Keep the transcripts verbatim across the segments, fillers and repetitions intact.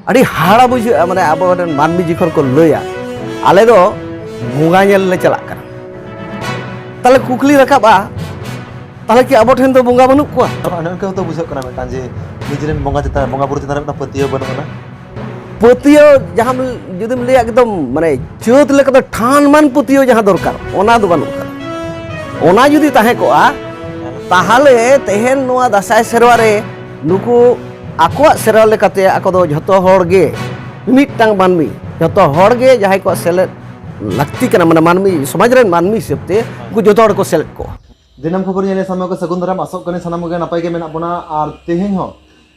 ᱟᱹᱰᱤ ᱦᱟᱦᱟᱲᱟ ᱵᱩᱡᱷᱟᱹᱜᱼᱟ, ᱢᱟᱱᱮ ᱟᱵᱚ ᱨᱮᱱ ᱢᱟᱹᱱᱢᱤ ᱡᱚᱠᱷᱚᱱ ᱠᱚ ᱞᱟᱹᱭᱟ, "ᱟᱞᱮ ᱫᱚ ᱵᱚᱸᱜᱟ ᱧᱮᱞ ᱞᱮ ᱪᱟᱞᱟᱜ ᱠᱟᱱᱟ", ᱛᱟᱦᱚᱞᱮ ᱠᱩᱠᱞᱤ ᱨᱟᱠᱟᱵᱼᱟ, ᱛᱟᱦᱚᱞᱮ ᱠᱤ ᱟᱵᱚ ᱴᱷᱮᱱ ᱫᱚ ᱵᱚᱸᱜᱟ ᱵᱟᱹᱱᱩᱜ ᱠᱚᱣᱟ? ᱟᱨ ᱚᱱᱮ ᱚᱱᱠᱟ ᱦᱚᱸᱛᱚ ᱵᱩᱡᱷᱟᱹᱜ ᱠᱟᱱᱟ ᱢᱤᱫᱴᱟᱝ, ᱡᱮ ᱱᱤᱡᱮᱨᱮᱱ ᱵᱚᱸᱜᱟ ᱪᱮᱛᱟᱱ, ᱵᱚᱸᱜᱟ ᱵᱩᱨᱩ ᱪᱮᱛᱟᱱ ᱨᱮ ᱢᱤᱫᱴᱟᱝ ᱯᱟᱹᱛᱭᱟᱹᱣ ᱵᱟᱹᱱᱩᱜ ᱟᱱᱟ᱾ ᱯᱟᱹᱛᱭᱟᱹᱣ ᱡᱟᱦᱟᱸ ᱡᱩᱫᱤᱢ ᱞᱟᱹᱭᱟ, ᱮᱠᱫᱚᱢ ᱢᱟᱱᱮ ᱪᱟᱹᱛ ᱞᱮᱠᱟ ᱫᱚ ᱴᱷᱟᱱ ᱢᱟᱱ ᱯᱟᱹᱛᱭᱟᱹᱣ ᱡᱟᱦᱟᱸ ᱫᱚᱨᱠᱟᱨ, ᱚᱱᱟ ᱫᱚ ᱵᱟᱹᱱᱩᱜ ᱠᱟᱫᱟ᱾ ᱚᱱᱟ ᱡᱩᱫᱤ ᱛᱟᱦᱮᱸ ᱠᱚᱜᱼᱟ, ᱛᱟᱦᱚᱞᱮ ᱛᱮᱦᱮᱧ ᱱᱚᱣᱟ ᱫᱟᱸᱥᱟᱭ ᱥᱮᱨᱣᱟ ᱨᱮ ᱱᱩᱠᱩ ᱟᱠᱚᱣᱟᱜ ᱥᱮᱨᱣᱟ ᱞᱮᱠᱟᱛᱮ ᱟᱠᱚ ᱫᱚ ᱡᱷᱚᱛᱚ ᱦᱚᱲ ᱜᱮ, ᱢᱤᱫᱴᱟᱝ ᱢᱟᱹᱱᱢᱤ, ᱡᱷᱚᱛᱚ ᱦᱚᱲ ᱜᱮ ᱡᱟᱦᱟᱸᱭ ᱠᱚᱣᱟᱜ ᱥᱮᱞᱮᱫ ᱞᱟᱹᱠᱛᱤ ᱠᱟᱱᱟ, ᱢᱟᱱᱮ ᱢᱟᱹᱱᱢᱤ, ᱥᱚᱢᱟᱡᱽ ᱨᱮᱱ ᱢᱟᱹᱱᱢᱤ ᱦᱤᱥᱟᱹᱵ ᱛᱮ ᱩᱱᱠᱩ ᱡᱷᱚᱛᱚ ᱦᱚᱲ ᱠᱚ ᱥᱮᱞᱮᱫ ᱠᱚᱜᱼᱟ᱾ ᱫᱤᱱᱟᱹᱢ ᱠᱷᱚᱵᱚᱨ ᱧᱮᱞ ᱥᱟᱱᱟᱢ ᱠᱚ ᱥᱟᱹᱜᱩᱱ ᱫᱟᱨᱟᱢ, ᱟᱥᱚᱜ ᱠᱟᱹᱱᱟᱹᱧ ᱥᱟᱱᱟᱢ ᱠᱚᱜᱮ ᱱᱟᱯᱟᱭ ᱜᱮ ᱢᱮᱱᱟᱜ ᱵᱚᱱᱟ᱾ ᱟᱨ ᱛᱮᱦᱮᱧ ᱦᱚᱸ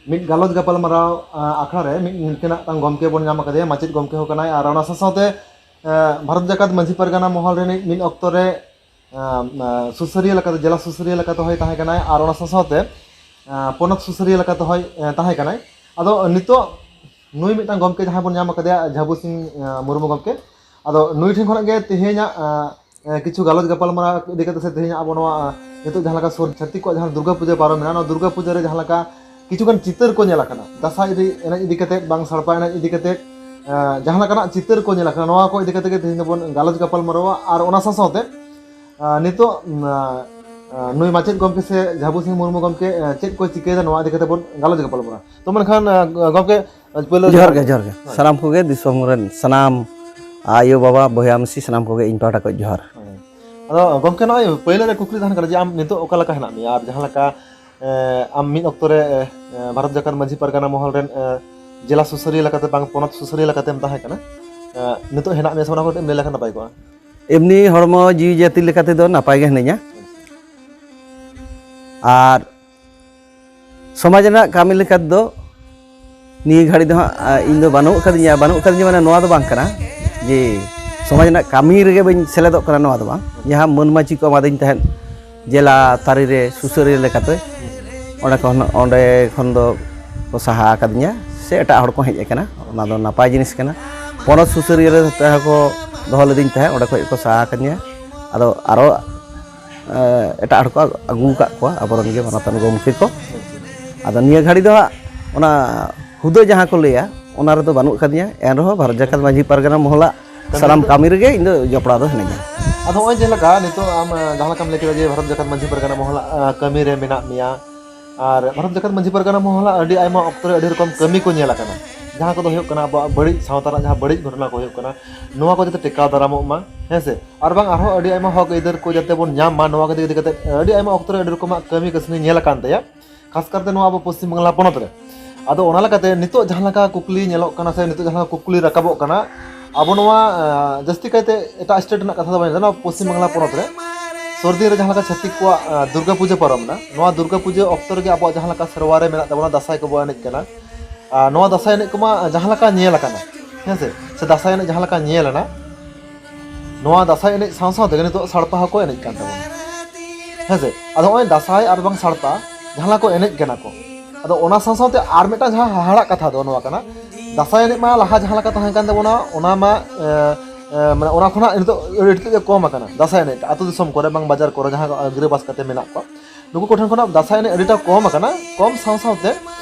ᱢᱤᱫ ᱜᱟᱞᱚᱪ ᱜᱟᱯᱟᱞᱢᱟᱨᱟᱣ, ᱟ, ᱟᱠᱷᱲᱟ ᱨᱮ ᱢᱤᱫ ᱱᱤᱝᱠᱟᱹᱱᱟᱜ ᱢᱤᱫᱴᱟᱝ ᱜᱚᱢᱠᱮ ᱵᱚᱱ ᱧᱟᱢ ᱟᱠᱟᱫᱮᱭᱟ, ᱢᱟᱪᱮᱫ ᱜᱚᱢᱠᱮ ᱦᱚᱸ ᱠᱟᱱᱟᱭ, ᱟᱨ ᱚᱱᱟ ᱥᱟᱶ ᱥᱟᱶᱛᱮ, ᱟ, ᱵᱷᱟᱨᱚᱛ ᱡᱟᱠᱟᱛ ᱢᱟᱹᱡᱷᱤ ᱯᱟᱨᱜᱟᱱᱟ ᱢᱚᱦᱚᱞ ᱨᱤᱱᱤᱡ ᱢᱤᱫ ᱚᱠᱛᱚ ᱨᱮ, ᱟ, ᱟ, ᱥᱩᱥᱟᱹᱨᱤᱭᱟᱹ ᱞᱮᱠᱟᱛᱮ, ᱡᱮᱞᱟ ᱥᱩᱥᱟᱹᱨᱤᱭᱟᱹ ᱞᱮᱠᱟᱛᱮ ᱦᱚᱸᱭ ᱛᱟᱦᱮᱸ ᱠᱟᱱᱟᱭ, ᱟᱨ ᱚᱱᱟ ᱥᱟᱶ ᱥᱟᱶᱛᱮ, ᱟ, ᱯᱚᱱᱚᱛ ᱥᱩᱥᱟᱹᱨᱤᱭᱟᱹ ᱞᱮᱠᱟᱛᱮ ᱦᱚᱸᱭ, ᱟ, ᱛᱟᱦᱮᱸ ᱠᱟᱱᱟᱭ᱾ ᱟᱫᱚ ᱱᱤᱛᱚᱜ ᱱᱩᱭ ᱢᱤᱫᱴᱟᱝ ᱜᱚᱢᱠᱮ ᱡᱟᱦᱟᱸᱭ ᱵᱚᱱ ᱧᱟᱢ ᱟᱠᱟᱫᱮᱭᱟ, ᱡᱷᱟᱵᱩ ᱥᱤᱝ, ᱟ, ᱢᱩᱨᱢᱩ ᱜᱚᱢᱠᱮ, ᱟᱫᱚ ᱱᱩᱭ ᱴᱷᱮᱱ ᱠᱷᱚᱱᱟᱜ ᱜᱮ ᱛᱮᱦᱮᱧᱟᱜ, ᱟ, ᱮ, ᱠᱤᱪᱷᱩ ᱜᱟᱞᱚᱪ ᱜᱟᱯᱟᱞᱢᱟᱨᱟᱣ ᱤᱫᱤ ᱠᱟᱛᱮ ᱥᱮ ᱛᱮᱦᱮᱧ ᱟᱵᱚ ᱱᱚᱣᱟ, ᱟ, ᱱᱤᱛᱚᱜ ᱡᱟᱦᱟᱸ ᱞᱮᱠᱟ ᱥᱩᱨ ᱪᱷᱟᱹᱛᱤᱠ ᱠᱚᱣᱟᱜ ᱡᱟᱦᱟᱸ ᱫᱩᱨᱜᱟ ᱯᱩᱡᱟᱹ ᱯᱟᱨᱚᱢᱮᱱᱟ, ᱱᱚᱣᱟ ᱫᱩᱨᱜᱟ ᱯᱩᱡᱟᱹ ᱨᱮ ᱡᱟᱦᱟᱸ ᱞᱮᱠᱟ ᱠᱤᱪᱷᱩᱜᱟᱱ ᱪᱤᱛᱟᱹᱨ ᱠᱚ ᱧᱮᱞ ᱟᱠᱟᱱᱟ, ᱫᱟᱸᱥᱟᱭ ᱤᱫᱤ, ᱮᱱᱮᱡ ᱤᱫᱤ ᱠᱟᱛᱮ, ᱵᱟᱝ ᱥᱟᱲᱯᱟ ᱮᱱᱮᱡ ᱤᱫᱤ ᱠᱟᱛᱮ, ᱟ, ᱡᱟᱦᱟᱸ ᱞᱮᱠᱟᱱᱟᱜ ᱪᱤᱛᱟᱹᱨ ᱠᱚ ᱧᱮᱞ ᱟᱠᱟᱱᱟ, ᱱᱚᱣᱟ ᱠᱚ ᱤᱫᱤ ᱠᱟᱛᱮ ᱜᱮ ᱛᱮᱦᱮᱧ ᱫᱚᱵᱚᱱ ᱜᱟᱞᱚᱪ ᱜᱟᱯᱟᱞᱢᱟᱨᱟᱣᱟ᱾ ᱟᱨ ᱚᱱᱟ ᱥᱟᱶ ᱥᱟᱶᱛᱮ, ᱟ, ᱱᱤᱛᱚᱜ, ᱟ, ᱟ, ᱱᱩᱭ ᱢᱟᱪᱮᱫ ᱜᱚᱢᱠᱮ ᱥᱮ ᱡᱷᱟᱵᱩ ᱥᱤᱝ ᱢᱩᱨᱢᱩ ᱜᱚᱢᱠᱮ, ᱟ, ᱪᱮᱫ ᱠᱚᱭ ᱪᱤᱠᱟᱹᱭᱮᱫᱟ, ᱱᱚᱣᱟ ᱤᱫᱤ ᱠᱟᱛᱮ ᱵᱚᱱ ᱜᱟᱞᱚᱪ ᱜᱟᱯᱟᱞᱢᱟᱨᱟᱣᱟ᱾ ᱛᱚ ᱢᱮᱱᱠᱷᱟᱱ, ᱟ, ᱜᱚᱢᱠᱮ, ᱯᱳᱭᱞᱳ ᱨᱮ ᱡᱚᱦᱟᱨ ᱜᱮ, ᱡᱚᱦᱟᱨ ᱜᱮ᱾ ᱦᱳᱭ᱾ ᱥᱟᱱᱟᱢ ᱠᱚᱜᱮ, ᱫᱤᱥᱚᱢ ᱨᱮᱱ ᱥᱟᱱᱟᱢ ᱟᱭᱳ, ᱵᱟᱵᱟ, ᱵᱚᱭᱦᱟ, ᱢᱤᱥᱤ, ᱥᱟᱱᱟᱢ ᱠᱚᱜᱮ ᱤᱧ ᱯᱟᱦᱴᱟ ᱠᱷᱚᱱ ᱡᱚᱦᱟᱨ᱾ ᱦᱳᱭ᱾ ᱟᱫᱚ ᱜᱚᱢᱠᱮ, ᱱᱚᱜᱼᱚᱭ ᱯᱳᱭᱞᱳ ᱨᱮ ᱠᱩᱠᱞᱤ ᱛᱟᱦᱮᱱ ᱠᱟᱱᱟ ᱡᱮ ᱟᱢ ᱱᱤᱛᱚᱜ ᱚᱠᱟ ᱞᱮᱠᱟ ᱦᱮᱱᱟᱜ ᱢᱮᱭᱟ, ᱟᱨ ᱡᱟᱦᱟᱸ ᱞᱮᱠᱟ, ᱮ, ᱟᱢ ᱢᱤᱫ ᱚᱠᱛᱚ ᱨᱮ, ᱮ, ᱵᱷᱟᱨᱚᱛ ᱡᱟᱠᱟᱛ ᱢᱟᱹᱡᱷᱤ ᱯᱟᱨᱜᱟᱱᱟ ᱢᱚᱦᱚᱞ ᱨᱮᱱ, ᱮ, ᱡᱮᱞᱟ ᱥᱩᱥᱟᱹᱨᱤᱭᱟᱹ ᱞᱮᱠᱟᱛᱮ ᱵᱟᱝ ᱯᱚᱱᱚᱛ ᱥᱩᱥᱟᱹᱨᱤᱭᱟᱹ ᱞᱮᱠᱟᱛᱮᱢ ᱛᱟᱦᱮᱸ ᱠᱟᱱᱟ, ᱮ, ᱱᱤᱛᱚᱜ ᱦᱮᱱᱟᱜ ᱢᱮᱭᱟ ᱥᱮ ᱵᱟᱝ, ᱚᱱᱟ ᱠᱟᱹᱴᱤᱡ ᱮᱢ ᱞᱟᱹᱭ ᱞᱮᱠᱷᱟᱱ ᱱᱟᱯᱟᱭ ᱠᱚᱜᱼᱟ᱾ ᱮᱢᱱᱤ ᱦᱚᱲᱢᱚ ᱡᱤᱣᱤ ᱡᱟᱹᱛᱤ ᱞᱮᱠᱟ ᱛᱮᱫᱚ ᱱᱟᱯᱟᱭ ᱜᱮ ᱦᱤᱱᱟᱹᱧᱟ᱾ ᱟᱨ ᱥᱚᱢᱟᱡᱽ ᱨᱮᱱᱟᱜ ᱠᱟᱹᱢᱤ ᱞᱮᱠᱟ ᱛᱮᱫᱚ ᱱᱤᱭᱟᱹ ᱜᱷᱟᱹᱲᱤ ᱫᱚ ᱦᱟᱸᱜ, ᱟ, ᱤᱧ ᱫᱚ ᱵᱟᱹᱱᱩᱜ ᱟᱠᱟᱫᱤᱧᱟ, ᱵᱟᱹᱱᱩᱜ ᱟᱠᱟᱫᱤᱧᱟ ᱢᱟᱱᱮ ᱱᱚᱣᱟ ᱫᱚ ᱵᱟᱝ ᱠᱟᱱᱟ ᱡᱮ ᱥᱚᱢᱟᱡᱽ ᱨᱮᱱᱟᱜ ᱠᱟᱹᱢᱤ ᱨᱮᱜᱮ ᱵᱟᱹᱧ ᱥᱮᱞᱮᱫᱚᱜ ᱠᱟᱱᱟ, ᱱᱚᱣᱟ ᱫᱚ ᱵᱟᱝ᱾ ᱡᱟᱦᱟᱸ ᱢᱟᱹᱱ ᱢᱟᱹᱪᱤ ᱠᱚ ᱮᱢᱟᱫᱤᱧ ᱛᱟᱦᱮᱸᱫ ᱡᱮᱞᱟ ᱛᱟᱹᱨᱤ ᱨᱮ ᱥᱩᱥᱟᱹᱨᱤᱭᱟᱹ ᱞᱮᱠᱟᱛᱮ, ᱚᱸᱰᱮ ᱠᱷᱚᱱ, ᱚᱸᱰᱮ ᱠᱷᱚᱱ ᱫᱚ ᱠᱚ ᱥᱟᱦᱟ ᱟᱠᱟᱫᱤᱧᱟ ᱥᱮ ᱮᱴᱟᱜ ᱦᱚᱲ ᱠᱚ ᱦᱮᱡ ᱟᱠᱟᱱᱟ, ᱚᱱᱟ ᱫᱚ ᱱᱟᱯᱟᱭ ᱡᱤᱱᱤᱥ ᱠᱟᱱᱟ᱾ ᱯᱚᱱᱚᱛ ᱥᱩᱥᱟᱹᱨᱤᱭᱟᱹ ᱨᱮ ᱛᱟᱦᱮᱸ ᱠᱚ ᱫᱚᱦᱚ ᱞᱤᱫᱤᱧ ᱛᱟᱦᱮᱸᱫ, ᱚᱸᱰᱮ ᱠᱷᱚᱱ ᱠᱚ ᱥᱟᱦᱟ ᱟᱠᱟᱫᱤᱧᱟ᱾ ᱟᱫᱚ ᱟᱨᱚ ᱮ, ᱮᱴᱟᱜ ᱦᱚᱲ ᱠᱚ ᱟᱹᱜᱩ ᱟᱠᱟᱫ ᱠᱚᱣᱟ, ᱟᱵᱚᱨᱮᱱ ᱜᱮ ᱢᱟᱱᱚᱛᱟᱱ ᱜᱚᱢᱠᱮ ᱠᱚ᱾ ᱟᱫᱚ ᱱᱤᱭᱟᱹ ᱜᱷᱟᱹᱲᱤ ᱫᱚ ᱦᱟᱸᱜ ᱚᱱᱟ ᱦᱩᱫᱟᱹ ᱡᱟᱦᱟᱸ ᱠᱚ ᱞᱟᱹᱭᱟ, ᱚᱱᱟ ᱨᱮᱫᱚ ᱵᱟᱹᱱᱩᱜ ᱟᱠᱟᱫᱤᱧᱟ᱾ ᱮᱱ ᱨᱮᱦᱚᱸ ᱵᱷᱟᱨᱚᱛ ᱡᱟᱠᱟᱛ ᱢᱟᱹᱡᱷᱤ ᱯᱟᱨᱜᱟᱱᱟ ᱢᱚᱦᱚᱞᱟᱜ ᱥᱟᱱᱟᱢ ᱠᱟᱹᱢᱤ ᱨᱮᱜᱮ ᱤᱧ ᱫᱚ ᱡᱚᱯᱲᱟᱣ ᱫᱚ ᱦᱤᱱᱟᱹᱧᱟ᱾ ᱟᱫᱚ ᱱᱚᱜᱼᱚᱭ ᱡᱮ ᱞᱮᱠᱟ ᱱᱤᱛᱚᱜ ᱟᱢ ᱡᱟᱦᱟᱸ ᱞᱮᱠᱟᱢ ᱞᱟᱹᱭ ᱠᱮᱫᱟ ᱡᱮ ᱵᱷᱟᱨᱚᱛ ᱡᱟᱠᱟᱛ ᱢᱟᱹᱡᱷᱤ ᱯᱟᱨᱜᱟᱱᱟ ᱢᱚᱦᱚᱞᱟᱜ ᱠᱟᱹᱢᱤ ᱨᱮ ᱢᱮᱱᱟᱜ ᱢᱮᱭᱟ, ᱟᱨ ᱵᱷᱟᱨᱚᱛ ᱡᱟᱠᱟᱛ ᱢᱟᱹᱡᱷᱤ ᱯᱟᱨᱜᱟᱱᱟ ᱢᱚᱦᱚᱞᱟᱜ ᱟᱹᱰᱤ ᱟᱭᱢᱟ ᱚᱠᱛᱚ ᱨᱮ ᱟᱹᱰᱤ ᱨᱚᱠᱚᱢ ᱠᱟᱹᱢᱤ ᱠᱚ ᱧᱮᱞ ᱟᱠᱟᱱᱟ, ᱡᱟᱦᱟᱸ ᱠᱚᱫᱚ ᱦᱩᱭᱩᱜ ᱠᱟᱱᱟ ᱟᱵᱚᱣᱟᱜ ᱵᱟᱹᱲᱤᱡ ᱥᱟᱶᱛᱟ ᱨᱮᱱᱟᱜ ᱡᱟᱦᱟᱸ ᱵᱟᱹᱲᱤᱡ ᱜᱷᱚᱴᱚᱱᱟ ᱠᱚ ᱦᱩᱭᱩᱜ ᱠᱟᱱᱟ, ᱱᱚᱣᱟ ᱠᱚ ᱡᱟᱛᱮ ᱴᱮᱠᱟᱣ ᱫᱟᱨᱟᱢᱚᱜ ᱢᱟ, ᱦᱮᱸ ᱥᱮ, ᱟᱨ ᱵᱟᱝ ᱟᱨᱦᱚᱸ ᱟᱹᱰᱤ ᱟᱭᱢᱟ ᱦᱚᱠ ᱟᱹᱭᱫᱟᱹᱨ ᱠᱚ ᱡᱟᱛᱮ ᱵᱚᱱ ᱧᱟᱢ ᱢᱟ, ᱱᱚᱣᱟ ᱠᱚ ᱤᱫᱤ ᱠᱟᱛᱮ ᱟᱹᱰᱤ ᱟᱭᱢᱟ ᱚᱠᱛᱚ ᱨᱮ ᱟᱹᱰᱤ ᱨᱚᱠᱚᱢᱟᱜ ᱠᱟᱹᱢᱤ ᱠᱟᱹᱥᱱᱤ ᱧᱮᱞ ᱟᱠᱟᱱ ᱛᱟᱭᱟ, ᱠᱷᱟᱥ ᱠᱟᱨᱛᱮ ᱱᱚᱣᱟ ᱟᱵᱚ ᱯᱚᱥᱪᱤᱢ ᱵᱟᱝᱞᱟ ᱯᱚᱱᱚᱛ ᱨᱮ᱾ ᱟᱫᱚ ᱚᱱᱟ ᱞᱮᱠᱟᱛᱮ ᱱᱤᱛᱚᱜ ᱡᱟᱦᱟᱸ ᱞᱮᱠᱟ ᱠᱩᱠᱞᱤ ᱧᱮᱞᱚᱜ ᱠᱟᱱᱟ ᱥᱮ ᱱᱤᱛᱚᱜ ᱡᱟᱦᱟᱸ ᱠᱩᱠᱞᱤ ᱨᱟᱠᱟᱵᱚᱜ ᱠᱟᱱᱟ, ᱟᱵᱚ ᱱᱚᱣᱟ ᱡᱟᱹᱥᱛᱤ ᱠᱟᱭᱛᱮ ᱮᱴᱟᱜ ᱥᱴᱮᱴ ᱨᱮᱱᱟᱜ ᱠᱟᱛᱷᱟ ᱫᱚ ᱵᱟᱹᱧ ᱞᱟᱹᱭᱫᱟ, ᱱᱚᱣᱟ ᱯᱚᱥᱪᱤᱢ ᱵᱟᱝᱞᱟ ᱯᱚᱱᱚᱛ ᱨᱮ ᱥᱚᱨᱫᱤᱱ ᱨᱮ ᱡᱟᱦᱟᱸ ᱞᱮᱠᱟ ᱪᱷᱟᱹᱛᱤᱠ ᱠᱚᱣᱟᱜ ᱫᱩᱨᱜᱟ ᱯᱩᱡᱟᱹ ᱯᱟᱨᱚᱢ ᱮᱱᱟ, ᱱᱚᱣᱟ ᱫᱩᱨᱜᱟ ᱯᱩᱡᱟᱹ ᱚᱠᱛᱚ ᱨᱮᱜᱮ ᱟᱵᱚᱣᱟᱜ ᱡᱟᱦᱟᱸ ᱞᱮᱠᱟ ᱥᱮᱨᱣᱟ ᱨᱮ ᱢᱮᱱᱟᱜ ᱛᱟᱵᱚᱱᱟ, ᱫᱟᱸᱥᱟᱭ ᱠᱚᱵᱚ ᱮᱱᱮᱡ ᱠᱟᱱᱟ᱾ ᱟᱨ ᱱᱚᱣᱟ ᱫᱟᱸᱥᱟᱭ ᱮᱱᱮᱡ ᱠᱚᱢᱟ ᱡᱟᱦᱟᱸ ᱞᱮᱠᱟ ᱧᱮᱞ ᱟᱠᱟᱱᱟ, ᱦᱮᱸ ᱥᱮ, ᱥᱮ ᱫᱟᱸᱥᱟᱭ ᱮᱱᱮᱡ ᱡᱟᱦᱟᱸ ᱞᱮᱠᱟ ᱧᱮᱞ ᱮᱱᱟ, ᱱᱚᱣᱟ ᱫᱟᱸᱥᱟᱭ ᱮᱱᱮᱡ ᱥᱟᱶ ᱥᱟᱶ ᱛᱮᱜᱮ ᱱᱤᱛᱚᱜ ᱥᱟᱲᱯᱟ ᱦᱚᱸᱠᱚ ᱮᱱᱮᱡ ᱠᱟᱱ ᱛᱟᱵᱚᱱᱟ, ᱦᱮᱸ ᱥᱮ᱾ ᱟᱫᱚ ᱱᱚᱜᱼᱚᱭ ᱫᱟᱸᱥᱟᱭ ᱟᱨ ᱵᱟᱝ ᱥᱟᱲᱯᱟ ᱡᱟᱦᱟᱸ ᱠᱚ ᱮᱱᱮᱡ ᱠᱟᱱᱟ ᱠᱚ, ᱟᱫᱚ ᱚᱱᱟ ᱥᱟᱶ ᱥᱟᱶᱛᱮ ᱟᱨ ᱢᱤᱫᱴᱟᱝ ᱡᱟᱦᱟᱸ ᱦᱟᱦᱟᱲᱟᱜ ᱠᱟᱛᱷᱟ ᱫᱚ ᱱᱚᱣᱟ ᱠᱟᱱᱟ, ᱫᱟᱸᱥᱟᱭ ᱮᱱᱮᱡ ᱢᱟ ᱞᱟᱦᱟ ᱡᱟᱦᱟᱸ ᱞᱮᱠᱟ ᱛᱟᱦᱮᱸ ᱠᱟᱱ ᱛᱟᱵᱚᱱᱟ, ᱚᱱᱟ ᱢᱟ ᱮ, ᱮ, ᱢᱟᱱᱮ ᱚᱱᱟ ᱠᱷᱚᱱᱟᱜ ᱱᱤᱛᱚᱜ ᱟᱹᱰᱤ ᱛᱮᱫ ᱜᱮ ᱠᱚᱢ ᱟᱠᱟᱱᱟ᱾ ᱫᱟᱸᱥᱟᱭ ᱮᱱᱮᱡ ᱟᱹᱛᱩ ᱫᱤᱥᱚᱢ ᱠᱚᱨᱮ ᱵᱟᱝ ᱵᱟᱡᱟᱨ ᱠᱚᱨᱮ ᱡᱟᱦᱟᱸ ᱜᱤᱨᱟᱹᱵᱟᱥ ᱠᱟᱛᱮ ᱢᱮᱱᱟᱜ ᱠᱚᱣᱟ, ᱱᱩᱠᱩ ᱠᱚᱴᱷᱮᱱ ᱠᱷᱚᱱᱟᱜ ᱫᱟᱸᱥᱟᱭ ᱮᱱᱮᱡ ᱟᱹᱰᱤᱴᱟ ᱠᱚᱢ ᱟᱠᱟᱱᱟ᱾ ᱠᱚᱢ ᱥᱟᱶ ᱥᱟᱶᱛᱮ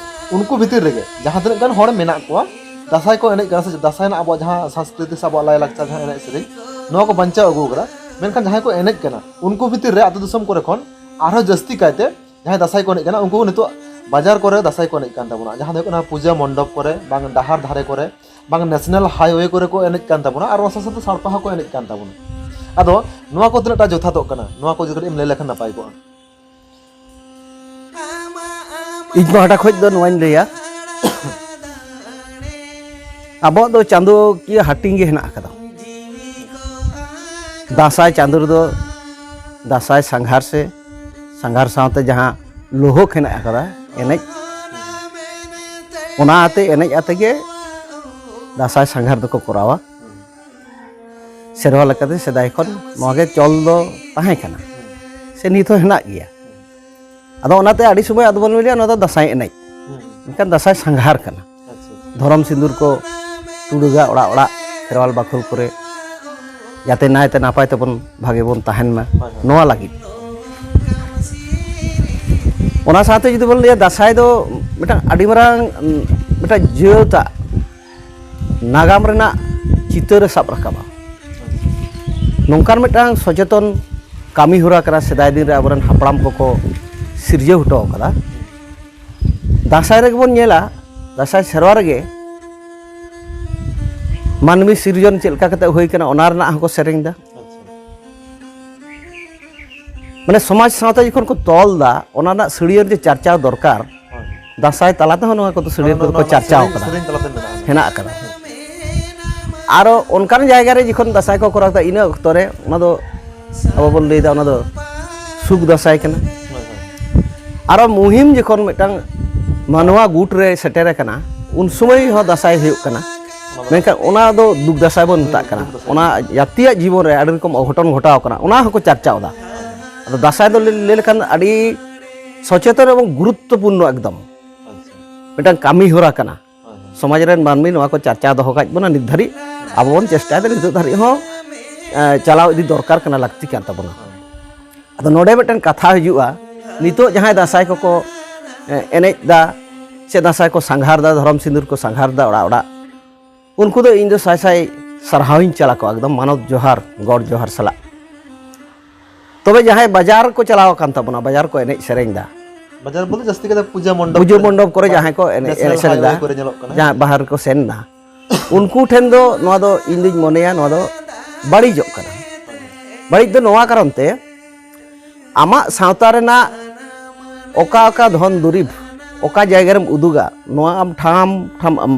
ᱩᱱᱠᱩ ᱵᱷᱤᱛᱤᱨ ᱨᱮᱜᱮ ᱡᱟᱦᱟᱸ ᱛᱤᱱᱟᱹᱜ ᱜᱟᱱ ᱦᱚᱲ ᱢᱮᱱᱟᱜ ᱠᱚᱣᱟ, ᱫᱟᱸᱥᱟᱭ ᱠᱚ ᱮᱱᱮᱡ ᱠᱟᱱᱟ ᱥᱮ ᱫᱟᱸᱥᱟᱭ ᱨᱮᱱᱟᱜ ᱟᱵᱚᱣᱟᱜ ᱡᱟᱦᱟᱸ ᱥᱚᱝᱥᱠᱨᱤᱛᱤ ᱥᱮ ᱟᱵᱚᱣᱟᱜ ᱞᱟᱭᱼᱞᱟᱠᱪᱟᱨ ᱡᱟᱦᱟᱸ ᱮᱱᱮᱡ ᱥᱮᱨᱮᱧ, ᱱᱚᱣᱟ ᱠᱚ ᱵᱟᱧᱪᱟᱣ ᱟᱹᱜᱩ ᱟᱠᱟᱫᱟ᱾ ᱢᱮᱱᱠᱷᱟᱱ ᱡᱟᱦᱟᱸᱭ ᱠᱚ ᱮᱱᱮᱡ ᱠᱟᱱᱟ, ᱩᱱᱠᱩ ᱵᱷᱤᱛᱤᱨ ᱨᱮ ᱟᱹᱛᱩ ᱫᱤᱥᱚᱢ ᱠᱚᱨᱮ ᱠᱷᱚᱱ ᱟᱨᱦᱚᱸ ᱡᱟᱹᱥᱛᱤ ᱠᱟᱭᱛᱮ ᱡᱟᱦᱟᱸᱭ ᱫᱟᱸᱥᱟᱭ ᱠᱚ ᱮᱱᱮᱡ ᱠᱟᱱᱟ, ᱩᱱᱠᱩ ᱱᱤᱛᱚᱜ ᱵᱟᱡᱟᱨ ᱠᱚᱨᱮ ᱫᱟᱸᱥᱟᱭ ᱠᱚ ᱮᱱᱮᱡ ᱠᱟᱱ ᱛᱟᱵᱚᱱᱟ, ᱡᱟᱦᱟᱸ ᱫᱚ ᱦᱩᱭᱩᱜ ᱠᱟᱱᱟ ᱯᱩᱡᱟᱹ ᱢᱚᱱᱰᱚᱯ ᱠᱚᱨᱮ, ᱵᱟᱝ ᱰᱟᱦᱟᱨ ᱫᱷᱟᱨᱮ ᱠᱚᱨᱮ, ᱵᱟᱝ ᱱᱮᱥᱱᱟᱞ ᱦᱟᱭᱣᱮ ᱠᱚᱨᱮ ᱠᱚ ᱮᱱᱮᱡ ᱠᱟᱱ ᱛᱟᱵᱚᱱᱟ, ᱟᱨ ᱚᱱᱟ ᱥᱟᱶ ᱥᱟᱶᱛᱮ ᱥᱟᱲᱯᱟ ᱦᱚᱸᱠᱚ ᱮᱱᱮᱡ ᱠᱟᱱ ᱛᱟᱵᱚᱱᱟ᱾ ᱟᱫᱚ ᱱᱚᱣᱟ ᱠᱚ ᱛᱤᱱᱟᱹᱜ ᱴᱟ ᱡᱚᱛᱷᱟᱛᱚᱜ ᱠᱟᱱᱟ, ᱱᱚᱣᱟ ᱠᱚ ᱡᱩᱫᱤ ᱠᱟᱹᱴᱤᱡ ᱮᱢ ᱞᱟᱹᱭ ᱞᱮᱠᱷᱟᱱ ᱱᱟᱯᱟᱭ ᱠᱚᱜᱼᱟ᱾ ᱤᱧ ᱯᱟᱦᱴᱟ ᱠᱷᱚᱱ ᱫᱚ ᱱᱚᱣᱟᱧ ᱞᱟᱹᱭᱟ, ᱟᱵᱚᱣᱟᱜ ᱫᱚ ᱪᱟᱸᱫᱳᱠᱤᱭᱟᱹ ᱦᱟᱹᱴᱤᱧ ᱜᱮ ᱦᱮᱱᱟᱜ ᱟᱠᱟᱫᱟ᱾ ᱫᱟᱸᱥᱟᱭ ᱪᱟᱸᱫᱳ ᱨᱮᱫᱚ ᱫᱟᱸᱥᱟᱭ ᱥᱟᱸᱜᱷᱟᱨ ᱥᱮ ᱥᱟᱸᱜᱷᱟᱨ ᱥᱟᱶᱛᱮ ᱡᱟᱦᱟᱸ ᱞᱳᱦᱚᱠ ᱦᱮᱱᱟᱜ ᱟᱠᱟᱫᱟ ᱮᱱᱮᱡ, ᱚᱱᱟ ᱟᱛᱮ ᱮᱱᱮᱡ ᱟᱛᱮ ᱜᱮ ᱫᱟᱸᱥᱟᱭ ᱥᱟᱸᱜᱷᱟᱨ ᱫᱚᱠᱚ ᱠᱚᱨᱟᱣᱟ᱾ ᱥᱮᱨᱣᱟ ᱞᱮᱠᱟᱛᱮ ᱥᱮᱫᱟᱭ ᱠᱷᱚᱱ ᱱᱚᱣᱟ ᱜᱮ ᱪᱚᱞ ᱫᱚ ᱛᱟᱦᱮᱸ ᱠᱟᱱᱟ, ᱥᱮ ᱱᱤᱛ ᱦᱚᱸ ᱦᱮᱱᱟᱜ ᱜᱮᱭᱟ᱾ ᱟᱫᱚ ᱚᱱᱟᱛᱮ ᱟᱹᱰᱤ ᱥᱚᱢᱚᱭ ᱟᱫᱚ ᱵᱚᱱ ᱞᱟᱹᱭᱟ ᱱᱚᱣᱟ ᱫᱚ ᱫᱟᱸᱥᱟᱭ ᱮᱱᱮᱡ, ᱢᱮᱱᱠᱷᱟᱱ ᱫᱟᱸᱥᱟᱭ ᱥᱟᱸᱜᱷᱟᱨ ᱠᱟᱱᱟ᱾ ᱫᱷᱚᱨᱚᱢ ᱥᱤᱸᱫᱩᱨ ᱠᱚ ᱴᱩᱰᱟᱹᱜᱟ ᱚᱲᱟᱜ ᱚᱲᱟᱜ ᱠᱷᱮᱨᱣᱟᱞ ᱵᱟᱠᱷᱳᱞ ᱠᱚᱨᱮ, ᱡᱟᱛᱮ ᱱᱟᱭᱛᱮ ᱱᱟᱯᱟᱭ ᱛᱮᱵᱚᱱ ᱵᱷᱟᱜᱮ ᱵᱚᱱ ᱛᱟᱦᱮᱱ ᱢᱟ, ᱦᱳᱭ, ᱦᱳᱭ᱾ ᱱᱚᱣᱟ ᱞᱟᱹᱜᱤᱫ᱾ ᱚᱱᱟ ᱥᱟᱶᱛᱮ ᱡᱩᱫᱤ ᱵᱚᱱ ᱞᱟᱹᱭᱟ ᱫᱟᱸᱥᱟᱭ ᱫᱚ ᱢᱤᱫᱴᱟᱝ ᱟᱹᱰᱤ ᱢᱟᱨᱟᱝ, ᱢᱤᱫᱴᱟᱝ ᱡᱟᱹᱛᱟᱜ ᱱᱟᱜᱟᱢ ᱨᱮᱱᱟᱜ ᱪᱤᱛᱟᱹᱨ ᱮ ᱥᱟᱵ ᱨᱟᱠᱟᱵᱟ᱾ ᱱᱚᱝᱠᱟᱱ ᱢᱤᱫᱴᱟᱝ ᱥᱚᱪᱮᱛᱚᱱ ᱠᱟᱹᱢᱤ ᱦᱚᱨᱟ ᱠᱟᱱᱟ, ᱥᱮᱫᱟᱭ ᱫᱤᱱ ᱨᱮ ᱟᱵᱚᱨᱮᱱ ᱦᱟᱯᱲᱟᱢ ᱠᱚᱠᱚ ᱥᱤᱨᱡᱟᱹᱣ ᱦᱚᱴᱚ ᱟᱠᱟᱫᱟ᱾ ᱫᱟᱸᱥᱟᱭ ᱨᱮᱜᱮ ᱵᱚᱱ ᱧᱮᱞᱟ, ᱫᱟᱸᱥᱟᱭ ᱥᱮᱨᱣᱟ ᱨᱮᱜᱮ ᱢᱟᱹᱱᱢᱤ ᱥᱤᱨᱡᱚᱱ ᱪᱮᱫ ᱞᱮᱠᱟ ᱠᱟᱛᱮ ᱦᱩᱭ ᱠᱟᱱᱟ, ᱚᱱᱟ ᱨᱮᱱᱟᱜ ᱦᱚᱸᱠᱚ ᱥᱮᱨᱮᱧ ᱮᱫᱟ᱾ ᱢᱟᱱᱮ ᱥᱚᱢᱟᱡᱽ ᱥᱟᱶᱛᱟ ᱡᱚᱠᱷᱚᱱ ᱠᱚ ᱛᱚᱞ ᱮᱫᱟ, ᱚᱱᱟ ᱨᱮᱱᱟᱜ ᱥᱟᱹᱲᱤᱭᱟᱹᱲ ᱡᱮ ᱪᱟᱨᱪᱟᱣ ᱫᱚᱨᱠᱟᱨ, ᱦᱳᱭ᱾ ᱫᱟᱸᱥᱟᱭ ᱛᱟᱞᱟ ᱛᱮᱦᱚᱸ ᱱᱚᱣᱟ ᱠᱚᱫᱚ ᱥᱟᱹᱲᱤᱭᱟᱹᱲ ᱱᱚᱣᱟ, ᱠᱚᱫᱚ ᱠᱚ ᱱᱚᱣᱟ ᱪᱟᱨᱪᱟᱣ ᱥᱮᱨᱮᱧ, ᱠᱟᱫᱟ᱾ ᱥᱮᱨᱮᱧ ᱛᱟᱞᱟᱛᱮ ᱢᱮᱱᱟᱜᱼᱟ᱾ ᱦᱮᱱᱟᱜ ᱟᱠᱟᱫᱟ᱾ ᱟᱨᱚ ᱚᱱᱠᱟᱱ ᱡᱟᱭᱜᱟ ᱨᱮ ᱡᱚᱠᱷᱚᱱ ᱫᱟᱸᱥᱟᱭ ᱠᱚ ᱠᱚᱨᱟᱣ ᱮᱫᱟ, ᱤᱱᱟᱹ ᱚᱠᱛᱚ ᱨᱮ ᱚᱱᱟ ᱫᱚ ᱟᱵᱚ ᱵᱚᱱ ᱞᱟᱹᱭᱫᱟ ᱚᱱᱟ ᱫᱚ ᱥᱩᱠ ᱫᱟᱸᱥᱟᱭ ᱠᱟᱱᱟ᱾ ᱦᱳᱭ, ᱦᱳᱭ᱾ ᱟᱨᱚ ᱢᱩᱦᱤᱢ ᱡᱚᱠᱷᱚᱱ ᱢᱤᱫᱴᱟᱝ ᱢᱟᱱᱣᱟ ᱜᱩᱴ ᱨᱮ ᱥᱮᱴᱮᱨ ᱟᱠᱟᱱᱟ, ᱩᱱ ᱥᱚᱢᱚᱭ ᱦᱚᱸ ᱫᱟᱸᱥᱟᱭ ᱦᱩᱭᱩᱜ ᱠᱟᱱᱟ᱾ ᱚᱱᱟ ᱫᱚ ᱢᱮᱱᱠᱷᱟᱱ ᱚᱱᱟ ᱫᱚ ᱫᱩᱠ ᱫᱟᱸᱥᱟᱭ ᱵᱚᱱ ᱢᱮᱛᱟᱜ ᱠᱟᱱᱟ᱾ ᱫᱩᱠ ᱫᱟᱸᱥᱟᱭ᱾ ᱚᱱᱟ ᱡᱟᱹᱛᱤᱭᱟᱜ ᱡᱤᱵᱚᱱ ᱨᱮ ᱟᱹᱰᱤ ᱨᱚᱠᱚᱢ ᱚᱜᱷᱚᱴᱚᱱ ᱜᱷᱚᱴᱟᱣ ᱠᱟᱱᱟ, ᱚᱱᱟ ᱦᱚᱸᱠᱚ ᱪᱟᱨᱪᱟᱣ ᱮᱫᱟ᱾ ᱟᱫᱚ ᱫᱟᱸᱥᱟᱭ ᱫᱚ ᱞᱟᱹᱭ, ᱞᱟᱹᱭ ᱞᱮᱠᱷᱟᱱ ᱟᱹᱰᱤ ᱥᱚᱪᱮᱛᱚᱱ ᱮᱵᱚᱝ ᱜᱩᱨᱩᱛᱛᱚᱯᱩᱨᱱᱚ ᱮᱠᱫᱚᱢ ᱟᱪᱪᱷᱟ᱾ ᱢᱤᱫᱴᱟᱝ ᱠᱟᱹᱢᱤ ᱦᱚᱨᱟ ᱠᱟᱱᱟ᱾ ᱦᱳᱭ, ᱦᱳᱭ᱾ ᱥᱚᱢᱟᱡᱽ ᱨᱮᱱ ᱢᱟᱹᱱᱢᱤ ᱱᱚᱣᱟ ᱠᱚ ᱪᱟᱨᱪᱟᱣ ᱫᱚᱦᱚ ᱠᱟᱜ ᱵᱚᱱᱟ ᱱᱤᱛ ᱫᱷᱟᱹᱨᱤᱡ᱾ ᱟᱵᱚ ᱵᱚᱱ ᱪᱮᱥᱴᱟᱭᱮᱫᱟ ᱱᱤᱛᱚᱜ ᱫᱷᱟᱹᱨᱤᱡ ᱦᱚᱸ, ᱮ, ᱪᱟᱞᱟᱣ ᱤᱫᱤ ᱫᱚᱨᱠᱟᱨ ᱠᱟᱱᱟ, ᱞᱟᱹᱠᱛᱤ ᱠᱟᱱ ᱛᱟᱵᱚᱱᱟ᱾ ᱦᱳᱭ᱾ ᱟᱫᱚ ᱱᱚᱰᱮ ᱢᱤᱫᱴᱮᱱ ᱠᱟᱛᱷᱟ ᱦᱤᱡᱩᱜᱼᱟ, ᱱᱤᱛᱚᱜ ᱡᱟᱦᱟᱸᱭ ᱫᱟᱸᱥᱟᱭ ᱠᱚᱠᱚ, ᱮ, ᱮᱱᱮᱡ ᱫᱟ ᱥᱮ ᱫᱟᱸᱥᱟᱭ ᱠᱚ ᱥᱟᱸᱜᱷᱟᱨ ᱫᱟ, ᱫᱷᱚᱨᱚᱢ ᱥᱤᱸᱫᱩᱨ ᱠᱚ ᱥᱟᱸᱜᱷᱟᱨ ᱫᱟ ᱚᱲᱟᱜ ᱚᱲᱟᱜ, ᱩᱱᱠᱩ ᱫᱚ ᱤᱧ ᱫᱚ ᱥᱟᱭ ᱥᱟᱭ ᱥᱟᱨᱦᱟᱣᱤᱧ ᱪᱟᱞ ᱟᱠᱚᱣᱟ, ᱮᱠᱫᱚᱢ ᱢᱟᱱᱚᱛ ᱡᱚᱦᱟᱨ, ᱜᱚᱰ ᱡᱚᱦᱟᱨ ᱥᱟᱞᱟᱜ᱾ ᱛᱚᱵᱮ ᱡᱟᱦᱟᱸᱭ ᱵᱟᱡᱟᱨ ᱠᱚ ᱪᱟᱞᱟᱣ ᱟᱠᱟᱱ ᱛᱟᱵᱚᱱᱟ, ᱵᱟᱡᱟᱨ ᱠᱚ ᱮᱱᱮᱡ ᱥᱮᱨᱮᱧ ᱫᱟ, ᱵᱟᱡᱟᱨ ᱵᱚᱞᱛᱮ ᱡᱟᱹᱥᱛᱤ ᱠᱟᱛᱮ ᱯᱩᱡᱟᱹ ᱢᱚᱱᱰᱚᱯ ᱯᱩᱡᱟᱹ ᱠᱚᱨᱮ, ᱢᱚᱱᱰᱚᱯ ᱠᱚᱨᱮ ᱡᱟᱦᱟᱸᱭ ᱠᱚ ᱮᱱᱮᱡ, ᱱᱮᱥᱱᱟᱞ ᱮᱱᱮᱡ ᱥᱮᱨᱮᱧ ᱫᱟ, ᱦᱟᱭᱣᱮ ᱠᱚᱨᱮ ᱧᱮᱞᱚᱜ ᱠᱟᱱᱟ᱾ ᱡᱟᱦᱟᱸ ᱵᱟᱦᱟᱨ ᱨᱮᱠᱚ ᱥᱮᱱ ᱫᱟ, ᱩᱱᱠᱩ ᱴᱷᱮᱱ ᱫᱚ ᱱᱚᱣᱟ ᱫᱚ ᱤᱧ ᱫᱩᱧ ᱢᱚᱱᱮᱭᱟ ᱱᱚᱣᱟ ᱫᱚ ᱵᱟᱹᱲᱤᱡᱚᱜ ᱠᱟᱱᱟ᱾ ᱵᱟᱹᱲᱤᱡ ᱫᱚ ᱱᱚᱣᱟ ᱠᱟᱨᱚᱱ ᱛᱮ, ᱟᱢᱟᱜ ᱥᱟᱶᱛᱟ ᱨᱮᱱᱟᱜ ᱚᱠᱟ ᱚᱠᱟ ᱫᱷᱚᱱ ᱫᱩᱨᱤᱵᱽ ᱚᱠᱟ ᱡᱟᱭᱜᱟ ᱨᱮᱢ ᱩᱫᱩᱜᱟ, ᱱᱚᱣᱟ ᱟᱢ ᱴᱷᱟᱢ ᱴᱷᱟᱢ ᱟᱢ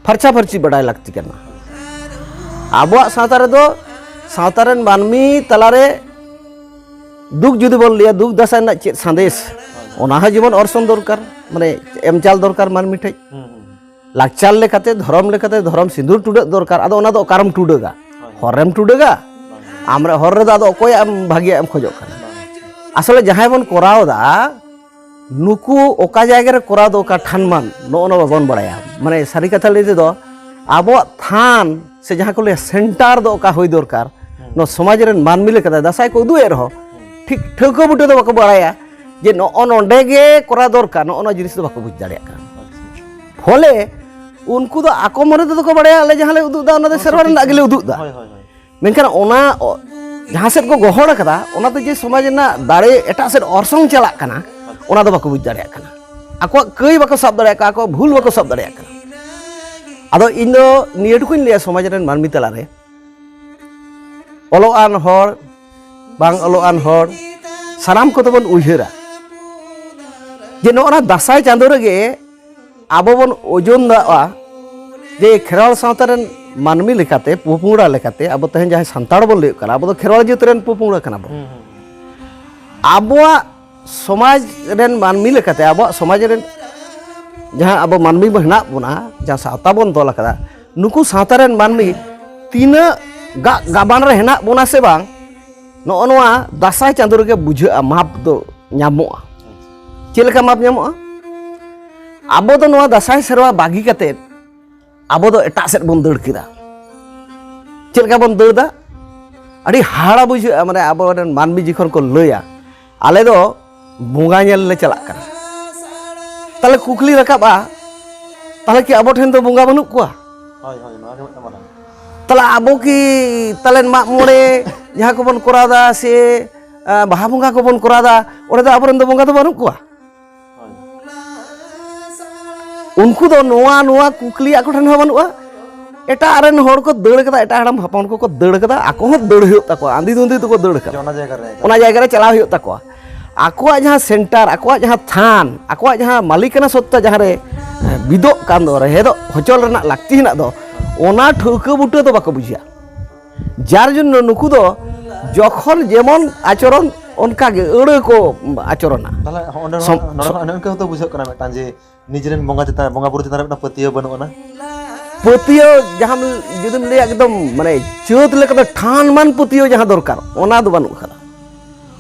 ᱯᱷᱟᱨᱪᱟ ᱯᱷᱟᱹᱨᱪᱤ ᱵᱟᱰᱟᱭ ᱞᱟᱹᱠᱛᱤ ᱠᱟᱱᱟ᱾ ᱟᱵᱚᱣᱟᱜ ᱥᱟᱶᱛᱟ ᱨᱮᱫᱚ ᱥᱟᱶᱛᱟ ᱨᱮᱱ ᱢᱟᱹᱱᱢᱤ ᱛᱟᱞᱟᱨᱮ ᱫᱩᱠ ᱡᱩᱫᱤ ᱵᱚᱱ ᱞᱟᱹᱭᱟ, ᱫᱩᱠ ᱫᱟᱸᱥᱟᱭ ᱨᱮᱱᱟᱜ ᱪᱮᱫ ᱥᱟᱸᱫᱮᱥ, ᱚᱱᱟ ᱦᱚᱸ ᱡᱮᱢᱚᱱ ᱚᱨᱥᱚᱝ ᱫᱚᱨᱠᱟᱨ, ᱢᱟᱱᱮ ᱮᱢ ᱪᱟᱞ ᱫᱚᱨᱠᱟᱨ ᱢᱟᱹᱱᱢᱤ ᱴᱷᱮᱡ᱾ ᱦᱩᱸ, ᱦᱩᱸ᱾ ᱞᱟᱠᱪᱟᱨ ᱞᱮᱠᱟᱛᱮ, ᱫᱷᱚᱨᱚᱢ ᱞᱮᱠᱟᱛᱮ, ᱫᱷᱚᱨᱚᱢ ᱥᱤᱸᱫᱩᱨ ᱴᱩᱰᱟᱹᱜ ᱫᱚᱨᱠᱟᱨ᱾ ᱟᱫᱚ ᱚᱱᱟ ᱫᱚ ᱚᱠᱟᱨᱮᱢ ᱴᱩᱰᱟᱹᱜᱟ? ᱦᱳᱭ᱾ ᱦᱚᱨ ᱨᱮᱢ ᱴᱩᱰᱟᱹᱜᱟ? ᱵᱟᱝ᱾ ᱟᱢ ᱨᱮ-, ᱦᱚᱨ ᱨᱮᱫᱚ ᱟᱫᱚ ᱚᱠᱚᱭᱟᱜ ᱮᱢ ᱵᱷᱟᱹᱜᱤᱭᱟᱜ ᱮᱢ ᱠᱷᱚᱡᱚᱜ ᱠᱟᱱᱟ? ᱵᱟᱝ᱾ ᱟᱥᱚᱞᱮ ᱡᱟᱦᱟᱸᱭ ᱵᱚᱱ ᱠᱚᱨᱟᱣ ᱮᱫᱟ, ᱱᱩᱠᱩ ᱚᱠᱟ ᱡᱟᱭᱜᱟ ᱨᱮ ᱠᱚᱨᱟᱣ ᱫᱚ ᱚᱠᱟ ᱴᱷᱟᱱ ᱢᱟᱱ, ᱱᱚᱜᱼᱚ ᱱᱚᱣᱟ ᱵᱟᱵᱚᱱ ᱵᱟᱲᱟᱭᱟ᱾ ᱢᱟᱱᱮ ᱥᱟᱹᱨᱤ ᱠᱟᱛᱷᱟ ᱞᱟᱹᱭ ᱛᱮᱫᱚ ᱟᱵᱚᱣᱟᱜ ᱛᱷᱟᱱ ᱥᱮ ᱡᱟᱦᱟᱸ ᱠᱚ ᱞᱟᱹᱭᱟ ᱥᱮᱱᱴᱟᱨ ᱫᱚ ᱚᱠᱟ ᱦᱩᱭ ᱫᱚᱨᱠᱟᱨ, ᱦᱩᱸ᱾ ᱱᱚᱣᱟ ᱥᱚᱢᱟᱡᱽ ᱨᱮᱱ ᱢᱟᱹᱱᱢᱤ ᱞᱮᱠᱟᱛᱮ ᱫᱟᱸᱥᱟᱭ ᱠᱚ ᱩᱫᱩᱜ ᱮᱫ ᱨᱮᱦᱚᱸ, ᱦᱩᱸ᱾ ᱴᱷᱤᱠ ᱴᱷᱟᱹᱣᱠᱟᱹ ᱵᱩᱴᱟᱹ ᱫᱚ ᱵᱟᱠᱚ ᱵᱟᱲᱟᱭᱟ ᱡᱮ ᱱᱚᱜᱼᱚ ᱱᱚᱰᱮ ᱜᱮ ᱠᱚᱨᱟᱣ ᱫᱚᱨᱠᱟᱨ, ᱱᱚᱜᱼᱚ ᱱᱚᱣᱟ ᱡᱤᱱᱤᱥ ᱫᱚ ᱵᱟᱠᱚ ᱵᱩᱡᱽ ᱫᱟᱲᱮᱭᱟᱜ ᱠᱟᱱᱟ᱾ ᱟᱪᱪᱷᱟ᱾ ᱯᱷᱚᱞᱮ ᱩᱱᱠᱩ ᱫᱚ ᱟᱠᱚ ᱢᱚᱱᱮ ᱛᱮᱫᱚ ᱠᱚ ᱵᱟᱲᱟᱭᱟ, ᱟᱞᱮ ᱡᱟᱦᱟᱸ ᱞᱮ ᱩᱫᱩᱜ ᱮᱫᱟ, ᱚᱱᱟ ᱫᱚ ᱥᱮᱨᱣᱟ ᱨᱮᱱᱟᱜ ᱜᱮᱞᱮ ᱩᱫᱩᱜ ᱮᱫᱟ᱾ ᱦᱳᱭ, ᱦᱳᱭ, ᱦᱳᱭ᱾ ᱢᱮᱱᱠᱷᱟᱱ ᱚᱱᱟ ᱚ-, ᱡᱟᱦᱟᱸ ᱥᱮᱫ ᱠᱚ ᱜᱚᱦᱚᱲ ᱟᱠᱟᱫᱟ, ᱚᱱᱟ ᱫᱚ ᱡᱮ ᱥᱚᱢᱟᱡᱽ ᱨᱮᱱᱟᱜ ᱫᱟᱲᱮ ᱮᱴᱟᱜ ᱥᱮᱫ ᱚᱨᱥᱚᱝ ᱪᱟᱞᱟᱜ ᱠᱟᱱᱟ, ᱚᱱᱟ ᱫᱚ ᱵᱟᱠᱚ ᱵᱩᱡᱽ ᱫᱟᱲᱮᱭᱟᱜ ᱠᱟᱱᱟ᱾ ᱟᱠᱚᱣᱟᱜ ᱠᱟᱹᱭ ᱵᱟᱠᱚ ᱥᱟᱵ ᱫᱟᱲᱮᱭᱟᱜ ᱠᱟᱱᱟ, ᱟᱠᱚᱣᱟᱜ ᱵᱷᱩᱞ ᱵᱟᱠᱚ ᱥᱟᱵ ᱫᱟᱲᱮᱭᱟᱜ ᱠᱟᱱᱟ᱾ ᱟᱫᱚ ᱤᱧ ᱫᱚ ᱱᱤᱭᱟᱹ ᱴᱩᱠᱩᱧ ᱞᱟᱹᱭᱟ ᱥᱚᱢᱟᱡᱽ ᱨᱮᱱ ᱢᱟᱹᱱᱢᱤ ᱛᱟᱞᱟᱨᱮ, ᱚᱞᱚᱜ ᱟᱱ ᱦᱚᱲ, ᱵᱟᱝ ᱚᱞᱚᱜ ᱟᱱ ᱦᱚᱲ, ᱥᱟᱱᱟᱢ ᱠᱚᱫᱚ ᱵᱚᱱ ᱩᱭᱦᱟᱹᱨᱟ ᱡᱮ ᱱᱚᱜᱼᱚ ᱱᱟ ᱫᱟᱸᱥᱟᱭ ᱪᱟᱸᱫᱳ ᱨᱮᱜᱮ ᱟᱵᱚ ᱵᱚᱱ ᱳᱡᱚᱱ ᱫᱟᱜᱼᱟ ᱡᱮ ᱠᱷᱮᱨᱣᱟᱲ ᱥᱟᱶᱛᱟ ᱨᱮᱱ ᱢᱟᱹᱱᱢᱤ ᱞᱮᱠᱟᱛᱮ, ᱯᱚᱯᱚᱝᱲᱟ ᱞᱮᱠᱟᱛᱮ, ᱟᱵᱚ ᱛᱮᱦᱮᱧ ᱡᱟᱦᱟᱸᱭ ᱥᱟᱱᱛᱟᱲ ᱵᱚᱱ ᱞᱟᱹᱭᱚᱜ ᱠᱟᱱᱟ, ᱟᱵᱚ ᱫᱚ ᱠᱷᱮᱨᱣᱟᱲ ᱡᱟᱹᱛ ᱨᱮᱱ ᱯᱚᱯᱚᱝᱲᱟ ᱠᱟᱱᱟ ᱵᱚᱱ᱾ ᱦᱩᱸ, ᱦᱩᱸ᱾ ᱟᱵᱚᱣᱟᱜ ᱥᱚᱢᱟᱡᱽ ᱨᱮᱱ ᱢᱟᱹᱱᱢᱤ ᱞᱮᱠᱟᱛᱮ, ᱟᱵᱚᱣᱟᱜ ᱥᱚᱢᱟᱡᱽ ᱨᱮᱱ ᱡᱟᱦᱟᱸ ᱟᱵᱚ ᱢᱟᱹᱱᱢᱤ ᱵᱚᱱ ᱦᱮᱱᱟᱜ ᱵᱚᱱᱟ, ᱡᱟᱦᱟᱸ ᱥᱟᱶᱛᱟ ᱵᱚᱱ ᱛᱚᱞ ᱟᱠᱟᱫᱟ, ᱱᱩᱠᱩ ᱥᱟᱶᱛᱟ ᱨᱮᱱ ᱢᱟᱹᱱᱢᱤ ᱛᱤᱱᱟᱹᱜ ᱜᱟᱜ ᱜᱟᱵᱟᱱ ᱨᱮ ᱦᱮᱱᱟᱜ ᱵᱚᱱᱟ ᱥᱮ ᱵᱟᱝ, ᱱᱚᱜᱼᱚ ᱱᱚᱣᱟ ᱫᱟᱸᱥᱟᱭ ᱪᱟᱸᱫᱳ ᱨᱮᱜᱮ ᱵᱩᱡᱷᱟᱹᱜᱼᱟ, ᱢᱟᱯ ᱫᱚ ᱧᱟᱢᱚᱜᱼᱟ᱾ ᱪᱮᱫ ᱞᱮᱠᱟ ᱢᱟᱯ ᱧᱟᱢᱚᱜᱼᱟ? ᱟᱵᱚ ᱫᱚ ᱱᱚᱣᱟ ᱫᱟᱸᱥᱟᱭ ᱥᱮᱨᱣᱟ ᱵᱟᱹᱜᱤ ᱠᱟᱛᱮᱫ ᱟᱵᱚ ᱫᱚ ᱮᱴᱟᱜ ᱥᱮᱫ ᱵᱚᱱ ᱫᱟᱹᱲ ᱠᱮᱫᱟ᱾ ᱪᱮᱫ ᱞᱮᱠᱟ ᱵᱚᱱ ᱫᱟᱹᱲ ᱫᱟ? ᱟᱹᱰᱤ ᱦᱟᱦᱟᱲᱟ ᱵᱩᱡᱷᱟᱹᱜᱼᱟ, ᱢᱟᱱᱮ ᱟᱵᱚ ᱨᱮᱱ ᱢᱟᱹᱱᱢᱤ ᱡᱚᱠᱷᱚᱱ ᱠᱚ ᱞᱟᱹᱭᱟ, ᱟᱞᱮ ᱫᱚ ᱵᱚᱸᱜᱟ ᱧᱮᱞ ᱞᱮ ᱪᱟᱞᱟᱜ ᱠᱟᱱᱟ᱾ ᱛᱟᱦᱞᱮ ᱠᱩᱠᱞᱤ ᱨᱟᱠᱟᱵᱼᱟ, ᱛᱟᱦᱞᱮ ᱠᱤ ᱟᱵᱚ ᱴᱷᱮᱱ ᱫᱚ ᱵᱚᱸᱜᱟ ᱵᱟᱹᱱᱩᱜ ᱠᱚᱣᱟ? ᱦᱳᱭ, ᱦᱳᱭ, ᱱᱚᱣᱟ ᱜᱮ ᱢᱤᱫᱴᱟᱝ ᱢᱟᱨᱟᱝ᱾ ᱛᱟᱦᱞᱮ ᱟᱵᱚ ᱠᱤ ᱛᱟᱦᱞᱮ ᱢᱟᱜ ᱢᱚᱬᱮ ᱡᱟᱦᱟᱸ ᱠᱚᱵᱚᱱ ᱠᱚᱨᱟᱣ ᱫᱟ ᱥᱮ, ᱟ, ᱵᱟᱦᱟ ᱵᱚᱸᱜᱟ ᱠᱚᱵᱚᱱ ᱠᱚᱨᱟᱣ ᱫᱟ, ᱚᱸᱰᱮ ᱫᱚ ᱟᱵᱚᱨᱮᱱ ᱫᱚ ᱵᱚᱸᱜᱟ ᱫᱚ ᱵᱟᱹᱱᱩᱜ ᱠᱚᱣᱟ? ᱦᱳᱭ᱾ ᱩᱱᱠᱩ ᱫᱚ ᱱᱚᱣᱟ, ᱱᱚᱣᱟ ᱠᱩᱠᱞᱤ ᱟᱠᱚ ᱴᱷᱮᱱ ᱦᱚᱸ ᱵᱟᱹᱱᱩᱜᱼᱟ᱾ ᱮᱴᱟᱜ ᱨᱮᱱ ᱦᱚᱲ ᱠᱚ ᱫᱟᱹᱲ ᱠᱟᱫᱟ, ᱮᱴᱟᱜ ᱦᱟᱲᱟᱢ ᱦᱚᱯᱚᱱ ᱠᱚᱠᱚ ᱫᱟᱹᱲ ᱠᱟᱫᱟ, ᱟᱠᱚ ᱦᱚᱸ ᱫᱟᱹᱲ ᱦᱩᱭᱩᱜ ᱛᱟᱠᱚᱣᱟ, ᱟᱸᱫᱤ ᱫᱩᱸᱫᱤ ᱛᱮᱠᱚ ᱫᱟᱹᱲ ᱡᱮ ᱠᱟᱫᱟ᱾ ᱚᱱᱟ ᱡᱟᱭᱜᱟ ᱨᱮ᱾ ᱚᱱᱟ ᱡᱟᱭᱜᱟ ᱨᱮ ᱪᱟᱞᱟᱣ ᱦᱩᱭᱩᱜ ᱛᱟᱠᱚᱣᱟ᱾ ᱟᱠᱚᱣᱟᱜ ᱡᱟᱦᱟᱸ center, ᱟᱠᱚᱣᱟᱜ ᱡᱟᱦᱟᱸ ᱛᱷᱟᱱ, ᱟᱠᱚᱣᱟᱜ ᱡᱟᱦᱟᱸ ᱢᱟᱹᱞᱤᱠᱟᱱᱟ ᱥᱚᱛᱛᱟ ᱡᱟᱦᱟᱸ ᱨᱮ, ᱮ, ᱵᱤᱫᱚᱜ ᱠᱟᱱ ᱫᱚ, ᱨᱮᱦᱮᱫᱚᱜ ᱦᱚᱪᱚᱞ ᱨᱮᱱᱟᱜ ᱞᱟᱹᱠᱛᱤ ᱦᱮᱱᱟᱜ ᱫᱚ, ᱚᱱᱟ ᱴᱷᱟᱹᱣᱠᱟᱹ ᱵᱩᱴᱟᱹ ᱫᱚ ᱵᱟᱠᱚ ᱵᱩᱡᱷᱟᱹᱣᱟ᱾ ᱡᱟᱨ ᱡᱚᱱᱱᱚ ᱱᱩᱠᱩ ᱫᱚ ᱡᱚᱠᱷᱚᱱ ᱡᱮᱢᱚᱱ ᱟᱪᱚᱨᱚᱱ, ᱚᱱᱠᱟ ᱜᱮ ᱟᱹᱲᱟᱹ ᱠᱚ ᱟᱪᱚᱨᱚᱱᱟ᱾ ᱛᱟᱦᱞᱮ ᱦᱚᱸ-, ᱚᱸᱰᱮ ᱥᱚᱢ-, ᱱᱚᱣᱟ, ᱱᱚᱰᱮ ᱥᱚᱢ- ᱠᱷᱚᱱ ᱚᱱᱮ ᱚᱱᱠᱟ ᱦᱚᱸᱛᱚ ᱵᱩᱡᱷᱟᱹᱜ ᱠᱟᱱᱟ ᱢᱤᱫᱴᱟᱝ ᱡᱮ ᱱᱤᱡᱮᱨᱮᱱ ᱵᱚᱸᱜᱟ ᱪᱮᱛᱟᱱ, ᱵᱚᱸᱜᱟ ᱵᱩᱨᱩ ᱪᱮᱛᱟᱱ ᱨᱮ ᱢᱤᱫᱴᱟᱝ ᱯᱟᱹᱛᱭᱟᱹᱣ ᱵᱟᱹᱱᱩᱜ ᱟᱱᱟ᱾ ᱯᱟᱹᱛᱭᱟᱹᱣ ᱡᱟᱦᱟᱸ ᱡᱩᱫᱤᱢ ᱞᱟᱹᱭᱟ ᱮᱠᱫᱚᱢ ᱢᱟᱱᱮ ᱪᱟᱹᱛ ᱞᱮᱠᱟ ᱫᱚ ᱴᱷᱟᱱ ᱢᱟᱱ ᱯᱟᱹᱛᱭᱟᱹᱣ ᱡᱟᱦᱟᱸ ᱫᱚᱨᱠᱟᱨ, ᱚᱱᱟ ᱫᱚ ᱵᱟᱹᱱᱩᱜ ᱟᱠᱟᱫᱟ᱾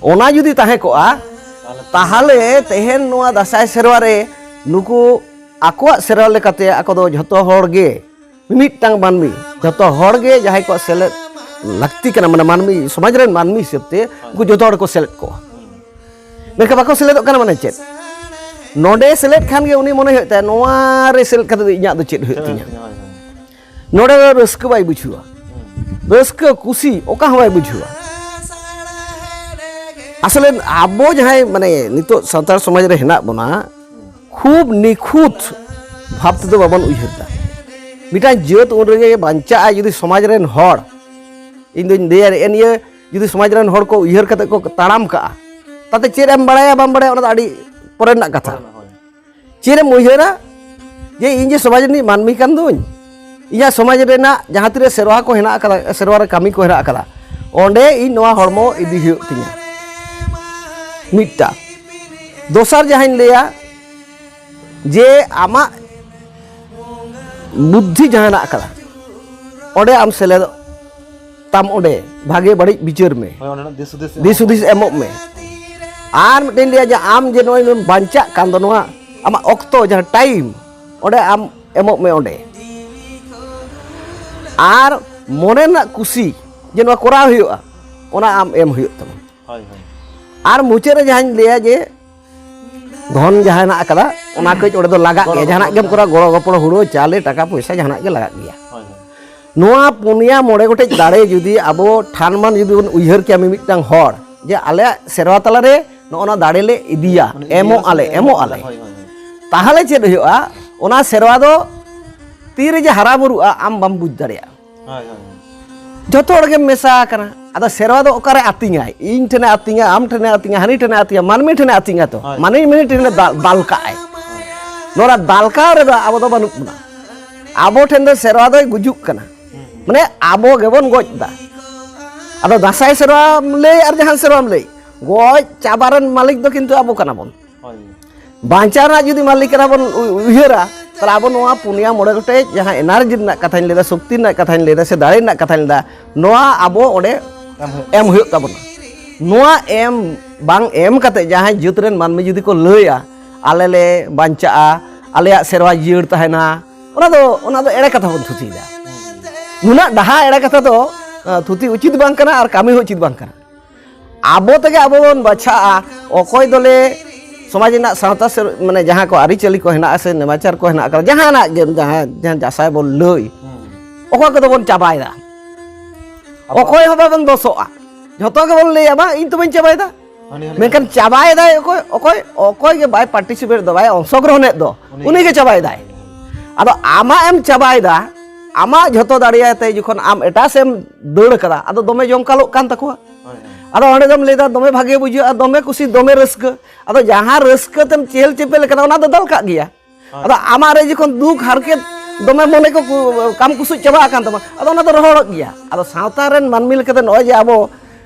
ᱚᱱᱟ ᱡᱩᱫᱤ ᱛᱟᱦᱮᱸ ᱠᱚᱜᱼᱟ, ᱛᱟᱦᱚᱞᱮ ᱛᱮᱦᱮᱧ ᱱᱚᱣᱟ ᱫᱟᱸᱥᱟᱭ ᱥᱮᱨᱣᱟ ᱨᱮ ᱱᱩᱠᱩ ᱟᱠᱚᱣᱟᱜ ᱥᱮᱨᱣᱟ ᱞᱮᱠᱟᱛᱮ ᱟᱠᱚ ᱫᱚ ᱡᱷᱚᱛᱚ ᱦᱚᱲ ᱜᱮ, ᱢᱤᱢᱤᱫᱴᱟᱝ ᱢᱟᱹᱱᱢᱤ, ᱡᱷᱚᱛᱚ ᱦᱚᱲ ᱜᱮ ᱡᱟᱦᱟᱸᱭ ᱠᱚᱣᱟᱜ ᱥᱮᱞᱮᱫ ᱞᱟᱹᱠᱛᱤ ᱠᱟᱱᱟ, ᱢᱟᱱᱮ ᱢᱟᱹᱱᱢᱤ, ᱥᱚᱢᱟᱡᱽ ᱨᱮᱱ ᱢᱟᱹᱱᱢᱤ ᱦᱤᱥᱟᱹᱵ ᱛᱮ ᱩᱱᱠᱩ ᱡᱷᱚᱛᱚ ᱦᱚᱲ ᱠᱚ ᱥᱮᱞᱮᱫ ᱠᱚᱣᱟ᱾ ᱢᱮᱱᱠᱷᱟᱱ ᱵᱟᱠᱚ ᱥᱮᱞᱮᱫᱚᱜ ᱠᱟᱱᱟ, ᱢᱟᱱᱮ ᱪᱮᱫ? ᱱᱚᱰᱮ ᱥᱮᱞᱮᱫ ᱠᱷᱟᱱ ᱜᱮ ᱩᱱᱤ ᱢᱚᱱᱮ ᱦᱩᱭᱩᱜ ᱛᱟᱭᱟ, ᱱᱚᱣᱟ ᱨᱮ ᱥᱮᱞᱮᱫ ᱠᱟᱛᱮ ᱫᱚ ᱤᱧᱟᱹᱜ ᱫᱚ ᱪᱮᱫ ᱦᱩᱭᱩᱜ ᱛᱤᱧᱟ? ᱦᱳᱭ, ᱦᱳᱭ᱾ ᱱᱚᱰᱮ ᱫᱚ ᱨᱟᱹᱥᱠᱟᱹ ᱵᱟᱭ ᱵᱩᱡᱷᱟᱹᱣᱟ, ᱨᱟᱹᱥᱠᱟᱹ ᱠᱩᱥᱤ ᱚᱠᱟ ᱦᱚᱸ ᱵᱟᱭ ᱵᱩᱡᱷᱟᱹᱣᱟ᱾ ᱟᱥᱚᱞᱮ ᱟᱵᱚ ᱡᱟᱦᱟᱸᱭ ᱢᱟᱱᱮ ᱱᱤᱛᱚᱜ ᱥᱟᱱᱛᱟᱲ ᱥᱚᱢᱟᱡᱽ ᱨᱮ ᱦᱮᱱᱟᱜ ᱵᱚᱱᱟ, ᱠᱷᱩᱵ ᱱᱤᱠᱷᱩᱛ ᱵᱷᱟᱵ ᱛᱮᱫᱚ ᱵᱟᱵᱚᱱ ᱩᱭᱦᱟᱹᱨ ᱮᱫᱟ᱾ ᱢᱤᱫᱴᱟᱝ ᱡᱟᱹᱛ ᱩᱱ ᱨᱮᱜᱮ ᱵᱟᱧᱪᱟᱜᱼᱟ ᱡᱩᱫᱤ ᱥᱚᱢᱟᱡᱽ ᱨᱮᱱ ᱦᱚᱲ, ᱤᱧ ᱫᱩᱧ ᱞᱟᱹᱭᱟ ᱱᱤᱭᱟᱹ, ᱡᱩᱫᱤ ᱥᱚᱢᱟᱡᱽ ᱨᱮᱱ ᱦᱚᱲ ᱠᱚ ᱩᱭᱦᱟᱹᱨ ᱠᱟᱛᱮ ᱠᱚ ᱛᱟᱲᱟᱢ ᱠᱟᱜᱼᱟ, ᱛᱟᱛᱮ ᱪᱮᱫ ᱮᱢ ᱵᱟᱲᱟᱭᱟ ᱵᱟᱢ ᱵᱟᱲᱟᱭᱟ ᱚᱱᱟ ᱫᱚ ᱟᱹᱰᱤ ᱯᱚᱨᱮ ᱨᱮᱱᱟᱜ ᱠᱟᱛᱷᱟ᱾ ᱪᱮᱫ ᱮᱢ ᱩᱭᱦᱟᱹᱨᱟ ᱡᱮ ᱤᱧ ᱡᱮ ᱥᱚᱢᱟᱡᱽ ᱨᱤᱱᱤᱡ ᱢᱟᱹᱱᱢᱤ ᱠᱟᱱ ᱫᱩᱧ, ᱤᱧᱟᱹᱜ ᱥᱚᱢᱟᱡᱽ ᱨᱮᱱᱟᱜ ᱡᱟᱦᱟᱸ ᱛᱤᱱᱟᱹᱜ ᱥᱮᱨᱣᱟ ᱠᱚ ᱦᱮᱱᱟᱜ ᱟᱠᱟᱫᱟ, ᱥᱮᱨᱣᱟ ᱨᱮ ᱠᱟᱹᱢᱤ ᱠᱚ ᱦᱮᱱᱟᱜ ᱟᱠᱟᱫᱟ, ᱚᱸᱰᱮ ᱤᱧ ᱱᱚᱣᱟ ᱦᱚᱲᱢᱚ ᱤᱫᱤ ᱦᱩᱭᱩᱜ ᱛᱤᱧᱟᱹ᱾ ᱢᱤᱫᱴᱟᱝ᱾ ᱫᱚᱥᱟᱨ ᱡᱟᱦᱟᱸᱧ ᱞᱟᱹᱭᱟ ᱡᱮ ᱟᱢᱟᱜ ᱵᱩᱫᱽᱫᱷᱤ ᱡᱟᱦᱟᱸ ᱦᱮᱱᱟᱜ ᱟᱠᱟᱫᱟ, ᱚᱸᱰᱮ ᱟᱢ ᱥᱮᱞᱮᱫᱚᱜ ᱛᱟᱢ, ᱚᱸᱰᱮ ᱵᱷᱟᱜᱮ ᱵᱟᱹᱲᱤᱡ ᱵᱤᱪᱟᱹᱨ ᱢᱮ, ᱦᱳᱭ, ᱚᱸᱰᱮᱱᱟᱜ ᱫᱤᱥ ᱦᱩᱫᱤᱥ ᱮᱢᱚᱜ ᱫᱤᱥ ᱦᱩᱫᱤᱥ ᱮᱢᱚᱜ ᱢᱮ᱾ ᱟᱨ ᱢᱤᱫᱴᱮᱱ ᱞᱟᱹᱭᱟ ᱡᱮ ᱟᱢ ᱡᱮ ᱱᱚᱜᱼᱚᱭ ᱱᱚᱣᱟ ᱵᱟᱧᱪᱟᱜ ᱠᱟᱱ ᱫᱚ, ᱱᱚᱣᱟ ᱟᱢᱟᱜ ᱚᱠᱛᱚ ᱡᱟᱦᱟᱸ ᱴᱟᱭᱤᱢ, ᱚᱸᱰᱮ ᱟᱢ ᱮᱢᱚᱜ ᱢᱮ ᱚᱸᱰᱮ᱾ ᱟᱨ ᱢᱚᱱᱮ ᱨᱮᱱᱟᱜ ᱠᱩᱥᱤ ᱡᱮ ᱱᱚᱣᱟ ᱠᱚᱨᱟᱣ ᱦᱩᱭᱩᱜᱼᱟ, ᱚᱱᱟ ᱟᱢ ᱮᱢ ᱦᱩᱭᱩᱜ ᱛᱟᱢᱟ᱾ ᱦᱳᱭ, ᱦᱳᱭ᱾ ᱟᱨ ᱢᱩᱪᱟᱹᱫ ᱨᱮ ᱡᱟᱦᱟᱸᱧ ᱞᱟᱹᱭᱟ ᱡᱮ ᱫᱷᱚᱱ ᱡᱟᱦᱟᱸ ᱦᱮᱱᱟᱜ ᱟᱠᱟᱫᱟ, ᱚᱱᱟ ᱠᱟᱹᱡ ᱚᱸᱰᱮ ᱫᱚ ᱞᱟᱜᱟᱜ ᱜᱚᱲᱚ ᱜᱮᱭᱟ᱾ ᱡᱟᱦᱟᱱᱟᱜ ᱜᱚᱯᱚᱲ ᱜᱮᱢ ᱠᱚᱨᱟᱣ, ᱜᱚᱲᱚ ᱜᱚᱯᱚᱲ, ᱦᱩᱲᱩ ᱪᱟᱣᱞᱮ, ᱴᱟᱠᱟ ᱯᱚᱭᱥᱟ, ᱡᱟᱦᱟᱱᱟᱜ ᱜᱮ ᱞᱟᱜᱟᱜ ᱜᱮᱭᱟ᱾ ᱦᱳᱭ, ᱦᱳᱭ᱾ ᱱᱚᱣᱟ ᱯᱩᱱᱭᱟ ᱢᱚᱬᱮ ᱜᱚᱴᱮᱡ ᱫᱟᱲᱮ ᱡᱩᱫᱤ ᱟᱵᱚ ᱴᱷᱟᱱ ᱢᱟᱱ ᱡᱩᱫᱤ ᱵᱚᱱ ᱩᱭᱦᱟᱹᱨ ᱠᱮᱭᱟ ᱢᱤᱢᱤᱫᱴᱟᱝ ᱦᱚᱲ, ᱡᱮ ᱟᱞᱮᱭᱟᱜ ᱥᱮᱨᱣᱟ ᱛᱟᱞᱟᱨᱮ ᱱᱚᱜᱼᱚ ᱱᱟ ᱫᱟᱲᱮ ᱞᱮ ᱤᱫᱤᱭᱟ, ᱢᱟᱱᱮ ᱤᱫᱤ ᱮᱢᱚᱜ ᱟᱞᱮ, ᱨᱮᱱᱟᱜ ᱮᱢᱚᱜ ᱟᱞᱮ᱾ ᱦᱳᱭ, ᱦᱳᱭ, ᱦᱳᱭ᱾ ᱛᱟᱦᱚᱞᱮ ᱪᱮᱫ ᱦᱩᱭᱩᱜᱼᱟ? ᱚᱱᱟ ᱥᱮᱨᱣᱟ ᱫᱚ ᱛᱤᱨᱮ ᱡᱮ ᱦᱟᱨᱟ ᱵᱩᱨᱩᱜᱼᱟ, ᱟᱢ ᱵᱟᱢ ᱵᱩᱡᱽ ᱫᱟᱲᱮᱭᱟᱜᱼᱟ᱾ ᱦᱳᱭ, ᱦᱳᱭ, ᱦᱳᱭ᱾ ᱡᱚᱛᱚ ᱦᱚᱲ ᱜᱮᱢ ᱢᱮᱥᱟ ᱟᱠᱟᱱᱟ᱾ ᱟᱫᱚ ᱥᱮᱨᱣᱟ ᱫᱚ ᱚᱠᱟᱨᱮ ᱟᱹᱛᱤᱧᱟᱭ? ᱤᱧ ᱴᱷᱮᱱᱮ ᱟᱹᱛᱤᱧᱟ, ᱟᱢ ᱴᱷᱮᱱᱮ ᱟᱹᱛᱤᱧᱟ, ᱦᱟᱹᱱᱤ ᱴᱷᱮᱱᱮ ᱟᱹᱛᱤᱧᱟ, ᱢᱟᱹᱱᱢᱤ ᱴᱷᱮᱱᱮ ᱟᱹᱛᱤᱧᱟ ᱛᱚ᱾ ᱦᱳᱭ᱾ ᱢᱟᱹᱱᱢᱤ ᱴᱷᱮᱱᱮ ᱫᱟ-, ᱫᱟᱞ ᱠᱟᱜᱼᱟᱭ᱾ ᱱᱚᱣᱟ ᱫᱟᱞ ᱠᱟᱜ ᱨᱮᱫᱚ ᱟᱵᱚ ᱫᱚ ᱵᱟᱹᱱᱩᱜ ᱵᱚᱱᱟ᱾ ᱟᱵᱚ ᱴᱷᱮᱱ ᱫᱚ ᱥᱮᱨᱣᱟ ᱫᱚᱭ ᱜᱩᱡᱩᱜ ᱠᱟᱱᱟ᱾ ᱦᱩᱸ, ᱦᱩᱸ᱾ ᱢᱟᱱᱮ ᱟᱵᱚ ᱜᱮᱵᱚᱱ ᱜᱚᱡ ᱮᱫᱟ᱾ ᱟᱫᱚ ᱫᱟᱸᱥᱟᱭ ᱥᱮᱨᱣᱟᱢ ᱞᱟᱹᱭ ᱟᱨ ᱡᱟᱦᱟᱱ ᱥᱮᱨᱣᱟᱢ ᱞᱟᱹᱭ, ᱜᱚᱡ ᱪᱟᱵᱟ ᱨᱮᱱ ᱢᱟᱹᱞᱤᱠ ᱫᱚ ᱠᱤᱱᱛᱩ ᱟᱵᱚ ᱠᱟᱱᱟ ᱵᱚᱱ᱾ ᱦᱳᱭ᱾ ᱵᱟᱧᱪᱟᱣ ᱨᱮᱱᱟᱜ ᱡᱩᱫᱤ ᱢᱟᱹᱞᱤᱠ ᱠᱟᱱᱟ ᱵᱚᱱ ᱩ-, ᱩᱭᱦᱟᱹᱨᱟ, ᱛᱟᱦᱞᱮ ᱟᱵᱚ ᱱᱚᱣᱟ ᱯᱩᱱᱭᱟ ᱢᱚᱬᱮ ᱜᱚᱴᱮᱡ ᱡᱟᱦᱟᱸ ᱮᱱᱟᱨᱡᱤ ᱨᱮᱱᱟᱜ ᱠᱟᱛᱷᱟᱧ ᱞᱟᱹᱭᱫᱟ, ᱥᱚᱠᱛᱤ ᱨᱮᱱᱟᱜ ᱠᱟᱛᱷᱟᱧ ᱞᱟᱹᱭᱫᱟ, ᱥᱮ ᱫᱟᱲᱮ ᱨᱮᱱᱟᱜ ᱠᱟᱛᱷᱟᱧ ᱞᱟᱹᱭᱫᱟ, ᱱᱚᱣᱟ ᱟᱵᱚ ᱚᱸᱰᱮ ᱮᱢ ᱦᱩᱭᱩᱜ ᱮᱢ ᱦᱩᱭᱩᱜ ᱛᱟᱵᱚᱱᱟ᱾ ᱱᱚᱣᱟ ᱮᱢ ᱵᱟᱝ ᱮᱢ ᱠᱟᱛᱮ ᱡᱟᱦᱟᱸᱭ ᱡᱟᱹᱛ ᱨᱮᱱ ᱢᱟᱹᱱᱢᱤ ᱡᱩᱫᱤ ᱠᱚ ᱞᱟᱹᱭᱟ, "ᱟᱞᱮ ᱞᱮ ᱵᱟᱧᱪᱟᱜᱼᱟ, ᱟᱞᱮᱭᱟᱜ ᱥᱮᱨᱣᱟ ᱡᱤᱭᱟᱹᱲ ᱛᱟᱦᱮᱱᱟ", ᱚᱱᱟ ᱫᱚ, ᱚᱱᱟ ᱫᱚ ᱮᱲᱮ ᱠᱟᱛᱷᱟ ᱵᱚᱱ ᱛᱷᱩᱛᱤᱭᱮᱫᱟ᱾ ᱱᱩᱱᱟᱹᱜ ᱰᱟᱦᱟ ᱮᱲᱮ ᱠᱟᱛᱷᱟ ᱫᱚ, ᱟ, ᱛᱷᱩᱛᱤ ᱩᱪᱤᱛ ᱵᱟᱝ ᱠᱟᱱᱟ ᱟᱨ ᱠᱟᱹᱢᱤ ᱦᱚᱸ ᱩᱪᱤᱛ ᱵᱟᱝ ᱠᱟᱱᱟ᱾ ᱟᱵᱚ ᱛᱮᱜᱮ ᱟᱵᱚ ᱵᱚᱱ ᱵᱟᱪᱷᱟᱜᱼᱟ, ᱚᱠᱚᱭ ᱫᱚᱞᱮ ᱥᱚᱢᱟᱡᱽ ᱨᱮᱱᱟᱜ ᱥᱟᱶᱛᱟ ᱥᱮ ᱢᱟᱱᱮ ᱡᱟᱦᱟᱸ ᱠᱚ ᱟᱹᱨᱤᱪᱟᱹᱞᱤ ᱠᱚ ᱦᱮᱱᱟᱜᱼᱟ ᱥᱮ ᱱᱮᱢᱟᱪᱟᱨ ᱠᱚ ᱦᱮᱱᱟᱜ ᱟᱠᱟᱫᱟ, ᱡᱟᱦᱟᱱᱟᱜ ᱜᱮ, ᱡᱟᱦᱟᱸ ᱡᱟᱦᱟᱸ ᱫᱟᱸᱥᱟᱭ ᱵᱚᱱ ᱞᱟᱹᱭ, ᱚᱠᱚᱭ ᱠᱚᱫᱚ ᱵᱚᱱ ᱪᱟᱵᱟᱭᱮᱫᱟ, ᱚᱠᱚᱭ ᱦᱚᱸ ᱵᱟᱵᱚᱱ ᱫᱚᱥᱚᱜᱼᱟ, ᱡᱷᱚᱛᱚ ᱜᱮᱵᱚᱱ ᱞᱟᱹᱭᱟ ᱵᱟᱝ ᱤᱧ ᱛᱚ ᱵᱟᱹᱧ ᱪᱟᱵᱟᱭᱮᱫᱟ᱾ ᱢᱮᱱᱠᱷᱟᱱ ᱪᱟᱵᱟᱭᱮᱫᱟᱭ ᱚᱠᱚᱭ? ᱚᱠᱚᱭ ᱚᱠᱚᱭ ᱜᱮ ᱵᱟᱭ ᱯᱟᱨᱴᱤᱥᱤᱯᱮᱴ ᱫᱚ, ᱵᱟᱭ ᱚᱝᱥᱚᱜᱨᱚᱦᱚᱱᱮᱫ ᱫᱚ, ᱩᱱᱤ ᱜᱮ ᱪᱟᱵᱟᱭᱮᱫᱟᱭ᱾ ᱟᱫᱚ ᱟᱢᱟᱜ ᱮᱢ ᱪᱟᱵᱟᱭᱮᱫᱟ, ᱟᱢᱟᱜ ᱡᱷᱚᱛᱚ ᱫᱟᱲᱮᱭᱟᱛᱮ ᱡᱚᱠᱷᱚᱱ ᱟᱢ ᱮᱴᱟᱜ ᱥᱮᱫ ᱮᱢ ᱫᱟᱹᱲ ᱠᱟᱫᱟ, ᱟᱫᱚ ᱫᱚᱢᱮ ᱡᱚᱢᱠᱟᱞᱚᱜ ᱠᱟᱱ ᱛᱟᱠᱚᱣᱟ᱾ ᱟᱫᱚ ᱚᱸᱰᱮ ᱫᱚᱢ ᱞᱟᱹᱭᱫᱟ ᱫᱚᱢᱮ ᱵᱷᱟᱜᱮ ᱵᱩᱡᱷᱟᱹᱜᱼᱟ, ᱫᱚᱢᱮ ᱠᱩᱥᱤ, ᱫᱚᱢᱮ ᱨᱟᱹᱥᱠᱟᱹ᱾ ᱟᱫᱚ ᱡᱟᱦᱟᱸ ᱨᱟᱹᱥᱠᱟᱹ ᱛᱮᱢ ᱪᱮᱦᱮᱞ ᱪᱮᱯᱮᱞ ᱠᱟᱫᱟ, ᱚᱱᱟ ᱫᱚ ᱫᱟᱞ ᱠᱟᱜ ᱜᱮᱭᱟ᱾ ᱟᱫᱚ ᱟᱢᱟᱜ ᱨᱮ ᱡᱚᱠᱷᱚᱱ ᱫᱩᱠ ᱦᱟᱨᱠᱮᱛ ᱫᱚᱢᱮ ᱢᱚᱱᱮ ᱠᱚ ᱠᱩ- ᱠᱟᱢ ᱠᱩᱥᱩᱡ ᱪᱟᱵᱟ ᱟᱠᱟᱱ ᱛᱟᱢᱟ, ᱟᱫᱚ ᱚᱱᱟ ᱫᱚ ᱨᱚᱦᱚᱲᱚᱜ ᱜᱮᱭᱟ᱾ ᱟᱫᱚ ᱥᱟᱶᱛᱟ ᱨᱮᱱ ᱢᱟᱹᱱᱢᱤ ᱞᱮᱠᱟᱛᱮ ᱱᱚᱜᱼᱚᱭ ᱡᱮ ᱟᱵᱚ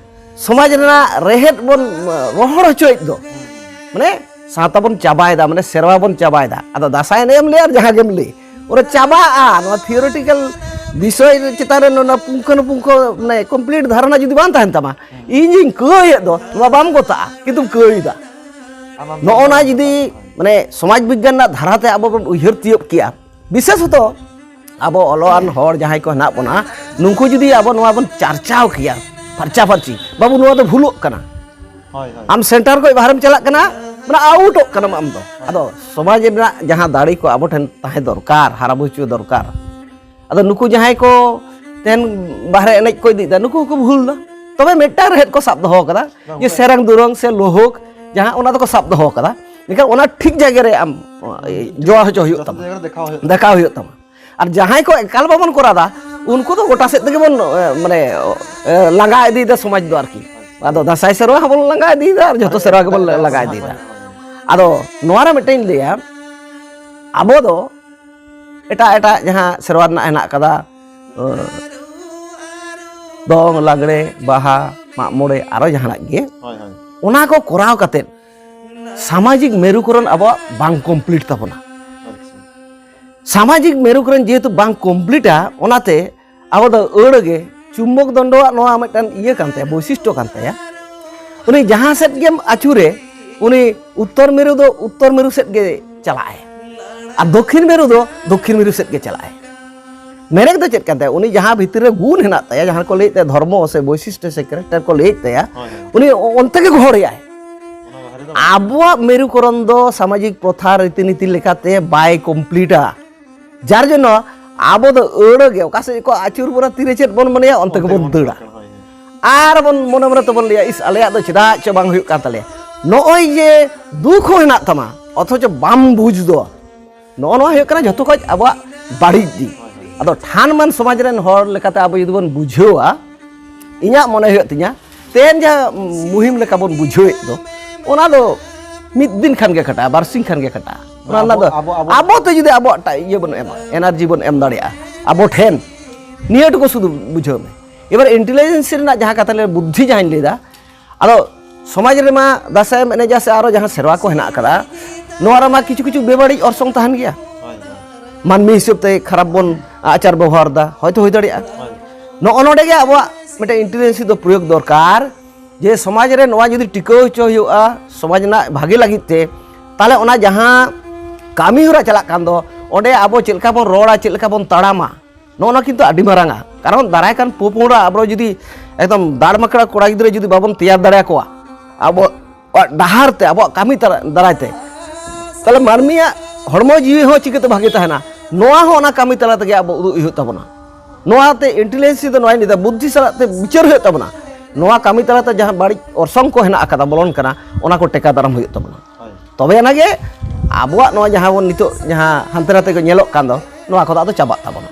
ᱥᱚᱢᱟᱡᱽ ᱨᱮᱱᱟᱜ ᱨᱮᱦᱮᱫ ᱵᱚᱱ ᱨᱚᱦᱚᱲ ᱦᱚᱪᱚᱭᱮᱫ ᱫᱚ, ᱢᱟᱱᱮ ᱥᱟᱶᱛᱟ ᱵᱚᱱ ᱪᱟᱵᱟᱭᱮᱫᱟ, ᱢᱟᱱᱮ ᱥᱮᱨᱣᱟ ᱵᱚᱱ ᱪᱟᱵᱟᱭᱮᱫᱟ᱾ ᱟᱫᱚ ᱫᱟᱸᱥᱟᱭ ᱮᱱᱮᱡ ᱮᱢ ᱞᱟᱹᱭᱟ ᱟᱨ ᱡᱟᱦᱟᱸ ᱜᱮᱢ ᱞᱟᱹᱭ, ᱚᱱᱟ ᱪᱟᱵᱟᱜᱼᱟ᱾ ᱱᱚᱣᱟ ᱛᱷᱤᱭᱳᱨᱤᱴᱤᱠᱮᱞ ᱵᱤᱥᱚᱭ ᱪᱮᱛᱟᱱ ᱨᱮ ᱱᱚᱣᱟ ᱯᱩᱝᱠᱷᱟᱹᱱᱩᱯᱩᱝᱠᱷᱚ ᱢᱟᱱᱮ ᱠᱚᱢᱯᱞᱤᱴ ᱫᱷᱟᱨᱚᱱᱟ ᱡᱩᱫᱤ ᱵᱟᱝ ᱛᱟᱦᱮᱱ ᱛᱟᱢᱟ, ᱤᱧ ᱡᱮᱧ ᱠᱟᱹᱭᱮᱫ ᱫᱚ ᱱᱚᱣᱟ ᱵᱟᱢ ᱜᱚᱛᱟᱜᱼᱟ, ᱠᱤᱱᱛᱩᱢ ᱠᱟᱹᱭᱮᱫᱟ᱾ ᱱᱚᱜᱼᱚ ᱱᱟ ᱡᱩᱫᱤ ᱢᱟᱱᱮ ᱥᱚᱢᱟᱡᱽ ᱵᱤᱜᱽᱜᱟᱱ ᱨᱮᱱᱟᱜ ᱫᱷᱟᱨᱟᱛᱮ ᱟᱵᱚ ᱵᱚᱱ ᱩᱭᱦᱟᱹᱨ ᱛᱤᱭᱳᱜ ᱠᱮᱭᱟ, ᱵᱤᱥᱮᱥᱚᱛᱚ ᱟᱵᱚ ᱚᱞᱚᱜ ᱟᱱ ᱦᱚᱲ ᱡᱟᱦᱟᱸᱭ ᱠᱚ ᱦᱮᱱᱟᱜ ᱵᱚᱱᱟ, ᱱᱩᱠᱩ ᱡᱩᱫᱤ ᱟᱵᱚ ᱱᱚᱣᱟ ᱵᱚᱱ ᱪᱟᱨᱪᱟᱣ ᱠᱮᱭᱟ ᱯᱷᱟᱨᱪᱟ ᱯᱷᱟᱨᱪᱤ, ᱵᱟᱹᱵᱩ ᱱᱚᱣᱟ ᱫᱚ ᱵᱷᱩᱞᱚᱜ ᱠᱟᱱᱟ, ᱦᱳᱭ, ᱦᱳᱭ᱾ ᱟᱢ ᱥᱮᱱᱴᱟᱨ ᱠᱷᱚᱱ ᱵᱟᱦᱨᱮᱢ ᱪᱟᱞᱟᱜ ᱠᱟᱱᱟ, ᱢᱟᱱᱮ ᱟᱣᱩᱴᱚᱜ ᱠᱟᱱᱟᱢ ᱟᱢ ᱫᱚ᱾ ᱟᱫᱚ ᱥᱚᱢᱟᱡᱽ ᱨᱮᱱᱟᱜ ᱡᱟᱦᱟᱸ ᱫᱟᱲᱮ ᱠᱚ ᱟᱵᱚ ᱴᱷᱮᱱ ᱛᱟᱦᱮᱸ ᱫᱚᱨᱠᱟᱨ, ᱦᱟᱨᱟ ᱵᱩᱨᱩ ᱦᱚᱪᱚ ᱫᱚᱨᱠᱟᱨ᱾ ᱟᱫᱚ ᱱᱩᱠᱩ ᱡᱟᱦᱟᱸᱭ ᱠᱚ ᱛᱮᱦᱮᱧ ᱵᱟᱦᱨᱮ ᱮᱱᱮᱡ ᱠᱚ ᱤᱫᱤᱭᱮᱫᱟ, ᱱᱩᱠᱩ ᱦᱚᱸᱠᱚ ᱵᱷᱩᱞ ᱮᱫᱟ᱾ ᱛᱚᱵᱮ ᱢᱤᱫᱴᱟᱝ ᱨᱮᱦᱮᱫ ᱠᱚ ᱥᱟᱵ ᱫᱚᱦᱚ ᱠᱟᱫᱟ, ᱵᱟᱝ, ᱡᱮ ᱵᱟᱝ᱾ ᱥᱮᱨᱮᱧ ᱫᱩᱨᱟᱹᱝ ᱥᱮ ᱞᱳᱦᱳᱠ ᱡᱟᱦᱟᱸ, ᱚᱱᱟ ᱫᱚᱠᱚ ᱥᱟᱵ ᱫᱚᱦᱚ ᱠᱟᱫᱟ᱾ ᱢᱮᱱᱠᱷᱟᱱ ᱚᱱᱟ ᱴᱷᱤᱠ ᱡᱟᱭᱜᱟ ᱨᱮ ᱟᱢ ᱡᱚᱲᱟᱣ ᱦᱚᱪᱚ ᱦᱩᱭᱩᱜ ᱡᱚᱛᱷᱟᱛ ᱛᱟᱢᱟ, ᱡᱟᱭᱜᱟ ᱨᱮ ᱫᱮᱠᱷᱟᱣ ᱦᱩᱭᱩᱜ ᱛᱟᱢᱟ᱾ ᱫᱮᱠᱷᱟᱣ ᱦᱩᱭᱩᱜ ᱛᱟᱢᱟ᱾ ᱟᱨ ᱡᱟᱦᱟᱸᱭ ᱠᱚ ᱮᱠᱟᱞ ᱵᱟᱵᱚᱱ ᱠᱚᱨᱟᱣ ᱮᱫᱟ, ᱩᱱᱠᱩ ᱫᱚ ᱜᱚᱴᱟ ᱥᱮᱫ ᱛᱮᱜᱮ ᱵᱚᱱ ᱮ, ᱢᱟᱱᱮ ᱮ, ᱞᱟᱸᱜᱟ ᱤᱫᱤᱭᱮᱫᱟ ᱥᱚᱢᱟᱡᱽ ᱫᱚ ᱟᱨᱠᱤ᱾ ᱟᱫᱚ ᱫᱟᱸᱥᱟᱭ ᱥᱮᱨᱣᱟ ᱦᱚᱸᱵᱚᱱ ᱞᱟᱸᱜᱟ ᱤᱫᱤᱭᱮᱫᱟ ᱟᱨ ᱡᱷᱚᱛᱚ ᱥᱮᱨᱣᱟ ᱜᱮᱵᱚᱱ ᱞᱟᱸᱜᱟ ᱤᱫᱤᱭᱮᱫᱟ᱾ ᱟᱫᱚ ᱱᱚᱣᱟ ᱨᱮ ᱢᱤᱫᱴᱟᱝ ᱤᱧ ᱞᱟᱹᱭᱟ, ᱟᱵᱚ ᱫᱚ ᱮᱴᱟᱜ ᱮᱴᱟᱜ ᱡᱟᱦᱟᱸ ᱥᱮᱨᱣᱟ ᱨᱮᱱᱟᱜ ᱦᱮᱱᱟᱜ ᱟᱠᱟᱫᱟ, ᱮ, ᱫᱚᱝ, ᱞᱟᱜᱽᱲᱮ, ᱵᱟᱦᱟ, ᱢᱟᱜ ᱢᱚᱬᱮ, ᱟᱨᱚ ᱡᱟᱦᱟᱱᱟᱜ ᱜᱮ, ᱦᱳᱭ, ᱦᱳᱭ᱾ ᱚᱱᱟ ᱠᱚ ᱠᱚᱨᱟᱣ ᱠᱟᱛᱮᱫ ᱥᱟᱢᱟᱡᱤᱠ ᱢᱮᱨᱩᱠᱚᱨᱚᱱ ᱟᱵᱚᱣᱟᱜ ᱵᱟᱝ ᱠᱚᱢᱯᱞᱤᱴ ᱛᱟᱵᱚᱱᱟ᱾ ᱟᱪᱪᱷᱟ᱾ ᱥᱟᱢᱟᱡᱤᱠ ᱢᱮᱨᱩᱠᱚᱨᱚᱱ ᱡᱮᱦᱮᱛᱩ ᱵᱟᱝ ᱠᱚᱢᱯᱞᱤᱴᱟ, ᱚᱱᱟᱛᱮ ᱟᱵᱚ ᱫᱚ ᱟᱹᱲ ᱜᱮ ᱪᱩᱢᱵᱚᱠ ᱫᱚᱱᱰᱚᱣᱟᱜ ᱱᱚᱣᱟ ᱢᱤᱫᱴᱟᱝ ᱤᱭᱟᱹ ᱠᱟᱱ ᱛᱟᱭᱟ, ᱵᱳᱭᱥᱤᱥᱴᱚ ᱠᱟᱱ ᱛᱟᱭᱟ᱾ ᱩᱱᱤ ᱡᱟᱦᱟᱸ ᱥᱮᱫ ᱜᱮᱢ ᱟᱹᱪᱩᱨᱮ, ᱩᱱᱤ ᱩᱛᱛᱚᱨ ᱢᱮᱨᱩ ᱫᱚ ᱩᱛᱛᱚᱨ ᱢᱮᱨᱩ ᱥᱮᱫ ᱜᱮ ᱪᱟᱞᱟᱜᱼᱟᱭ, ᱟᱨ ᱫᱚᱠᱠᱷᱤᱱ ᱢᱮᱨᱩ ᱫᱚ ᱫᱚᱠᱠᱷᱤᱱ ᱢᱮᱨᱩ ᱥᱮᱫ ᱜᱮ ᱪᱟᱞᱟᱜᱼᱟᱭ᱾ ᱢᱮᱱᱮᱫ ᱫᱚ ᱪᱮᱫ ᱠᱟᱱ ᱛᱟᱭᱟ? ᱩᱱᱤ ᱡᱟᱦᱟᱸ ᱵᱷᱤᱛᱤᱨ ᱨᱮ ᱜᱩᱱ ᱦᱮᱱᱟᱜ ᱛᱟᱭᱟ, ᱡᱟᱦᱟᱸ ᱠᱚ ᱞᱟᱹᱭᱮᱫ ᱛᱟᱭᱟ ᱫᱷᱚᱨᱢᱚ ᱥᱮ ᱵᱳᱭᱥᱤᱥᱴᱚ ᱥᱮ ᱠᱮᱨᱮᱠᱴᱟᱨ ᱠᱚ ᱞᱟᱹᱭᱮᱫ ᱛᱟᱭᱟ, ᱦᱳᱭ, ᱦᱳᱭ᱾ ᱩᱱᱤ ᱚᱱᱛᱮ ᱜᱮ ᱜᱚᱦᱚᱲᱮᱭᱟᱭ᱾ ᱚᱱᱟ ᱫᱚ ᱟᱵᱚᱣᱟᱜ ᱢᱮᱨᱩᱠᱚᱨᱚᱱ ᱫᱚ ᱥᱟᱢᱟᱡᱤᱠ ᱯᱨᱚᱛᱷᱟ ᱨᱤᱛᱤᱱᱤᱛᱤ ᱞᱮᱠᱟᱛᱮ ᱵᱟᱭ ᱠᱚᱢᱯᱞᱤᱴᱟ᱾ ᱡᱟᱨ ᱡᱚᱱᱱᱚ ᱟᱵᱚ ᱫᱚ ᱟᱹᱲᱟᱹ ᱜᱮ, ᱚᱠᱟ ᱥᱮᱫ ᱠᱚ ᱟᱹᱪᱩᱨ ᱵᱚᱱᱟ, ᱛᱤᱨᱮ ᱪᱮᱫ ᱵᱚᱱ ᱢᱚᱱᱮᱭᱟ, ᱚᱱᱛᱮ ᱜᱮᱵᱚᱱ ᱫᱟᱹᱲᱟ᱾ ᱟᱨ ᱵᱚᱱ ᱢᱚᱱᱮ ᱢᱚᱱᱮ ᱛᱮᱵᱚᱱ ᱞᱟᱹᱭᱟ, "ᱤᱥ, ᱟᱞᱮᱭᱟᱜ ᱫᱚ ᱪᱮᱫᱟᱜ ᱪᱚ ᱵᱟᱝ ᱦᱩᱭᱩᱜ ᱠᱟᱱ ᱛᱟᱞᱮᱭᱟ?" ᱱᱚᱜᱼᱚᱭ ᱡᱮ ᱫᱩᱠ ᱦᱚᱸ ᱦᱮᱱᱟᱜ ᱛᱟᱢᱟ, ᱚᱛᱷᱚᱪᱚ ᱵᱟᱢ ᱵᱩᱡᱽ ᱫᱚ, ᱱᱚᱜᱼᱚ ᱱᱚᱣᱟ ᱦᱩᱭᱩᱜ ᱠᱟᱱᱟ ᱡᱷᱚᱛᱚ ᱠᱷᱚᱱ ᱟᱵᱚᱣᱟᱜ ᱵᱟᱹᱲᱤᱡ ᱫᱤᱠ᱾ ᱟᱫᱚ ᱴᱷᱟᱱ ᱢᱟᱱ ᱥᱚᱢᱟᱡᱽ ᱨᱮᱱ ᱦᱚᱲ ᱞᱮᱠᱟᱛᱮ ᱟᱵᱚ ᱡᱩᱫᱤ ᱵᱚᱱ ᱵᱩᱡᱷᱟᱹᱣᱟ, ᱤᱧᱟᱹᱜ ᱢᱚᱱᱮ ᱦᱩᱭᱩᱜ ᱛᱤᱧᱟᱹ, ᱛᱮᱦᱮᱧ ᱡᱟᱦᱟᱸ ᱢᱩᱦᱤᱢ ᱞᱮᱠᱟ ᱵᱚᱱ ᱵᱩᱡᱷᱟᱹᱣᱮᱫ ᱫᱚ, ᱚᱱᱟ ᱫᱚ ᱢᱤᱫ ᱫᱤᱱ ᱠᱷᱟᱱ ᱜᱮ ᱠᱷᱟᱴᱟᱜᱼᱟ, ᱵᱟᱨᱥᱤᱧ ᱠᱷᱟᱱ ᱜᱮ ᱠᱷᱟᱴᱟᱜᱼᱟ᱾ ᱚᱱᱟ ᱨᱮᱱᱟᱜ ᱫᱚ ᱟᱵᱚ, ᱟᱵᱚ, ᱟᱵᱚ ᱟᱵᱚ ᱛᱮ ᱡᱩᱫᱤ ᱟᱵᱚᱣᱟᱜ ᱴᱟ-, ᱤᱭᱟᱹ ᱵᱚᱱ ᱮᱢᱟ, ᱮᱱᱟᱨᱡᱤ ᱵᱚᱱ ᱮᱢ ᱫᱟᱲᱮᱭᱟᱜᱼᱟ ᱟᱵᱚ ᱴᱷᱮᱱ, ᱱᱤᱭᱟᱹ ᱴᱩᱠᱩ ᱥᱩᱫᱷᱩ ᱵᱩᱡᱷᱟᱹᱣ ᱢᱮ᱾ ᱮᱵᱟᱨ ᱤᱱᱴᱮᱞᱤᱡᱮᱱᱥ ᱨᱮᱱᱟᱜ ᱡᱟᱦᱟᱸ ᱠᱟᱛᱷᱟ ᱞᱮ, ᱵᱩᱫᱽᱫᱷᱤ ᱡᱟᱦᱟᱸᱧ ᱞᱟᱹᱭᱫᱟ, ᱟᱫᱚ ᱥᱚᱢᱟᱡᱽ ᱨᱮᱢᱟ ᱫᱟᱸᱥᱟᱭ ᱮᱢ ᱮᱱᱮᱡᱟ ᱥᱮ ᱟᱨᱚ ᱡᱟᱦᱟᱸ ᱥᱮᱨᱣᱟ ᱠᱚ ᱦᱮᱱᱟᱜ ᱟᱠᱟᱫᱟ, ᱱᱚᱣᱟ ᱨᱮᱢᱟ ᱠᱤᱪᱷᱩ ᱠᱤᱪᱷᱩ ᱵᱮᱵᱟᱹᱲᱤᱡ ᱚᱨᱥᱚᱝ ᱛᱟᱦᱮᱱ ᱜᱮᱭᱟ᱾ ᱢᱟᱹᱱᱢᱤ ᱦᱤᱥᱟᱹᱵ ᱛᱮ ᱠᱷᱟᱨᱟᱯ ᱵᱚᱱ ᱟᱪᱟᱨ ᱵᱮᱵᱚᱦᱟᱨ ᱮᱫᱟ, ᱦᱚᱭᱛᱳ ᱦᱩᱭ ᱫᱟᱲᱮᱭᱟᱜᱼᱟ᱾ ᱱᱚᱜᱼᱚ ᱱᱚᱰᱮ ᱜᱮ ᱟᱵᱚᱣᱟᱜ ᱢᱤᱫᱴᱮᱱ ᱤᱱᱴᱮᱞᱤᱡᱮᱱᱥᱤ ᱫᱚ ᱯᱨᱚᱭᱳᱜᱽ ᱫᱚᱨᱠᱟᱨ, ᱡᱮ ᱥᱚᱢᱟᱡᱽ ᱨᱮ ᱱᱚᱣᱟ ᱡᱩᱫᱤ ᱴᱤᱠᱟᱹᱣ ᱦᱚᱪᱚ ᱦᱩᱭᱩᱜᱼᱟ ᱥᱚᱢᱟᱡᱽ ᱨᱮᱱᱟᱜ ᱵᱷᱟᱜᱮ ᱞᱟᱹᱜᱤᱫ ᱛᱮ, ᱛᱟᱦᱚᱞᱮ ᱚᱱᱟ ᱡᱟᱦᱟᱸ ᱠᱟᱹᱢᱤ ᱦᱚᱨᱟ ᱪᱟᱞᱟᱜ ᱠᱟᱱ ᱫᱚ, ᱚᱸᱰᱮ ᱟᱵᱚ ᱪᱮᱫ ᱞᱮᱠᱟ ᱵᱚᱱ ᱨᱚᱲᱟ, ᱪᱮᱫ ᱞᱮᱠᱟ ᱵᱚᱱ ᱛᱟᱲᱟᱢᱟ, ᱱᱚᱜᱼᱚ ᱱᱚᱣᱟ ᱠᱤᱱᱛᱩ ᱟᱹᱰᱤ ᱢᱟᱨᱟᱝᱟ᱾ ᱠᱟᱨᱚᱱ ᱫᱟᱨᱟᱭ ᱠᱟᱱ ᱯᱚᱼᱯᱚᱝᱲᱟ ᱟᱵᱚ ᱡᱩᱫᱤ ᱮᱠᱫᱚᱢ ᱫᱟᱲᱢᱟᱠᱲᱟ ᱠᱚᱲᱟ ᱜᱤᱫᱽᱨᱟᱹ ᱡᱩᱫᱤ ᱵᱟᱵᱚᱱ ᱛᱮᱭᱟᱨ ᱫᱟᱲᱮᱭᱟᱠᱚᱣᱟ ᱟᱵᱚᱣᱟᱜ ᱰᱟᱦᱟᱨ ᱛᱮ, ᱟᱵᱚᱣᱟᱜ ᱠᱟᱹᱢᱤ ᱛᱟᱨᱟ-, ᱫᱟᱨᱟᱭ ᱛᱮ, ᱛᱟᱦᱚᱞᱮ ᱢᱟᱹᱱᱢᱤᱭᱟᱜ ᱦᱚᱲᱢᱚ ᱡᱤᱣᱤ ᱦᱚᱸ ᱪᱤᱠᱟᱹᱛᱮ ᱵᱷᱟᱜᱮ ᱛᱟᱦᱮᱱᱟ? ᱱᱚᱣᱟ ᱦᱚᱸ ᱚᱱᱟ ᱠᱟᱹᱢᱤ ᱛᱟᱞᱟ ᱛᱮᱜᱮ ᱟᱵᱚ ᱩᱫᱩᱜ ᱦᱩᱭᱩᱜ ᱛᱟᱵᱚᱱᱟ᱾ ᱱᱚᱣᱟᱛᱮ ᱤᱱᱴᱮᱞᱤᱡᱮᱱᱥᱤ ᱫᱚ ᱱᱚᱣᱟᱧ ᱞᱟᱹᱭᱫᱟ, ᱵᱩᱫᱽᱫᱷᱤ ᱥᱟᱞᱟᱜ ᱛᱮ ᱵᱤᱪᱟᱹᱨ ᱦᱩᱭᱩᱜ ᱛᱟᱵᱚᱱᱟ᱾ ᱱᱚᱣᱟ ᱠᱟᱹᱢᱤ ᱛᱟᱞᱟᱛᱮ ᱡᱟᱦᱟᱸ ᱵᱟᱹᱲᱤᱡ ᱚᱨᱥᱚᱝ ᱠᱚ ᱦᱮᱱᱟᱜ ᱟᱠᱟᱫᱟ, ᱵᱚᱞᱚᱱ ᱠᱟᱱᱟ, ᱚᱱᱟ ᱠᱚ ᱴᱮᱠᱟ ᱫᱟᱨᱟᱢ ᱦᱩᱭᱩᱜ ᱛᱟᱵᱚᱱᱟ᱾ ᱛᱚᱵᱮ ᱟᱱᱟᱜᱮ ᱟᱵᱚᱣᱟᱜ ᱱᱚᱣᱟ ᱡᱟᱦᱟᱸ ᱵᱚᱱ ᱱᱤᱛᱚᱜ ᱡᱟᱦᱟᱸ ᱦᱟᱱᱛᱮ ᱱᱟᱛᱮ ᱠᱚ ᱧᱮᱞᱚᱜ ᱠᱟᱱ ᱫᱚ, ᱱᱚᱣᱟ ᱠᱚᱫᱚ ᱟᱫᱚ ᱪᱟᱵᱟᱜ ᱛᱟᱵᱚᱱᱟ᱾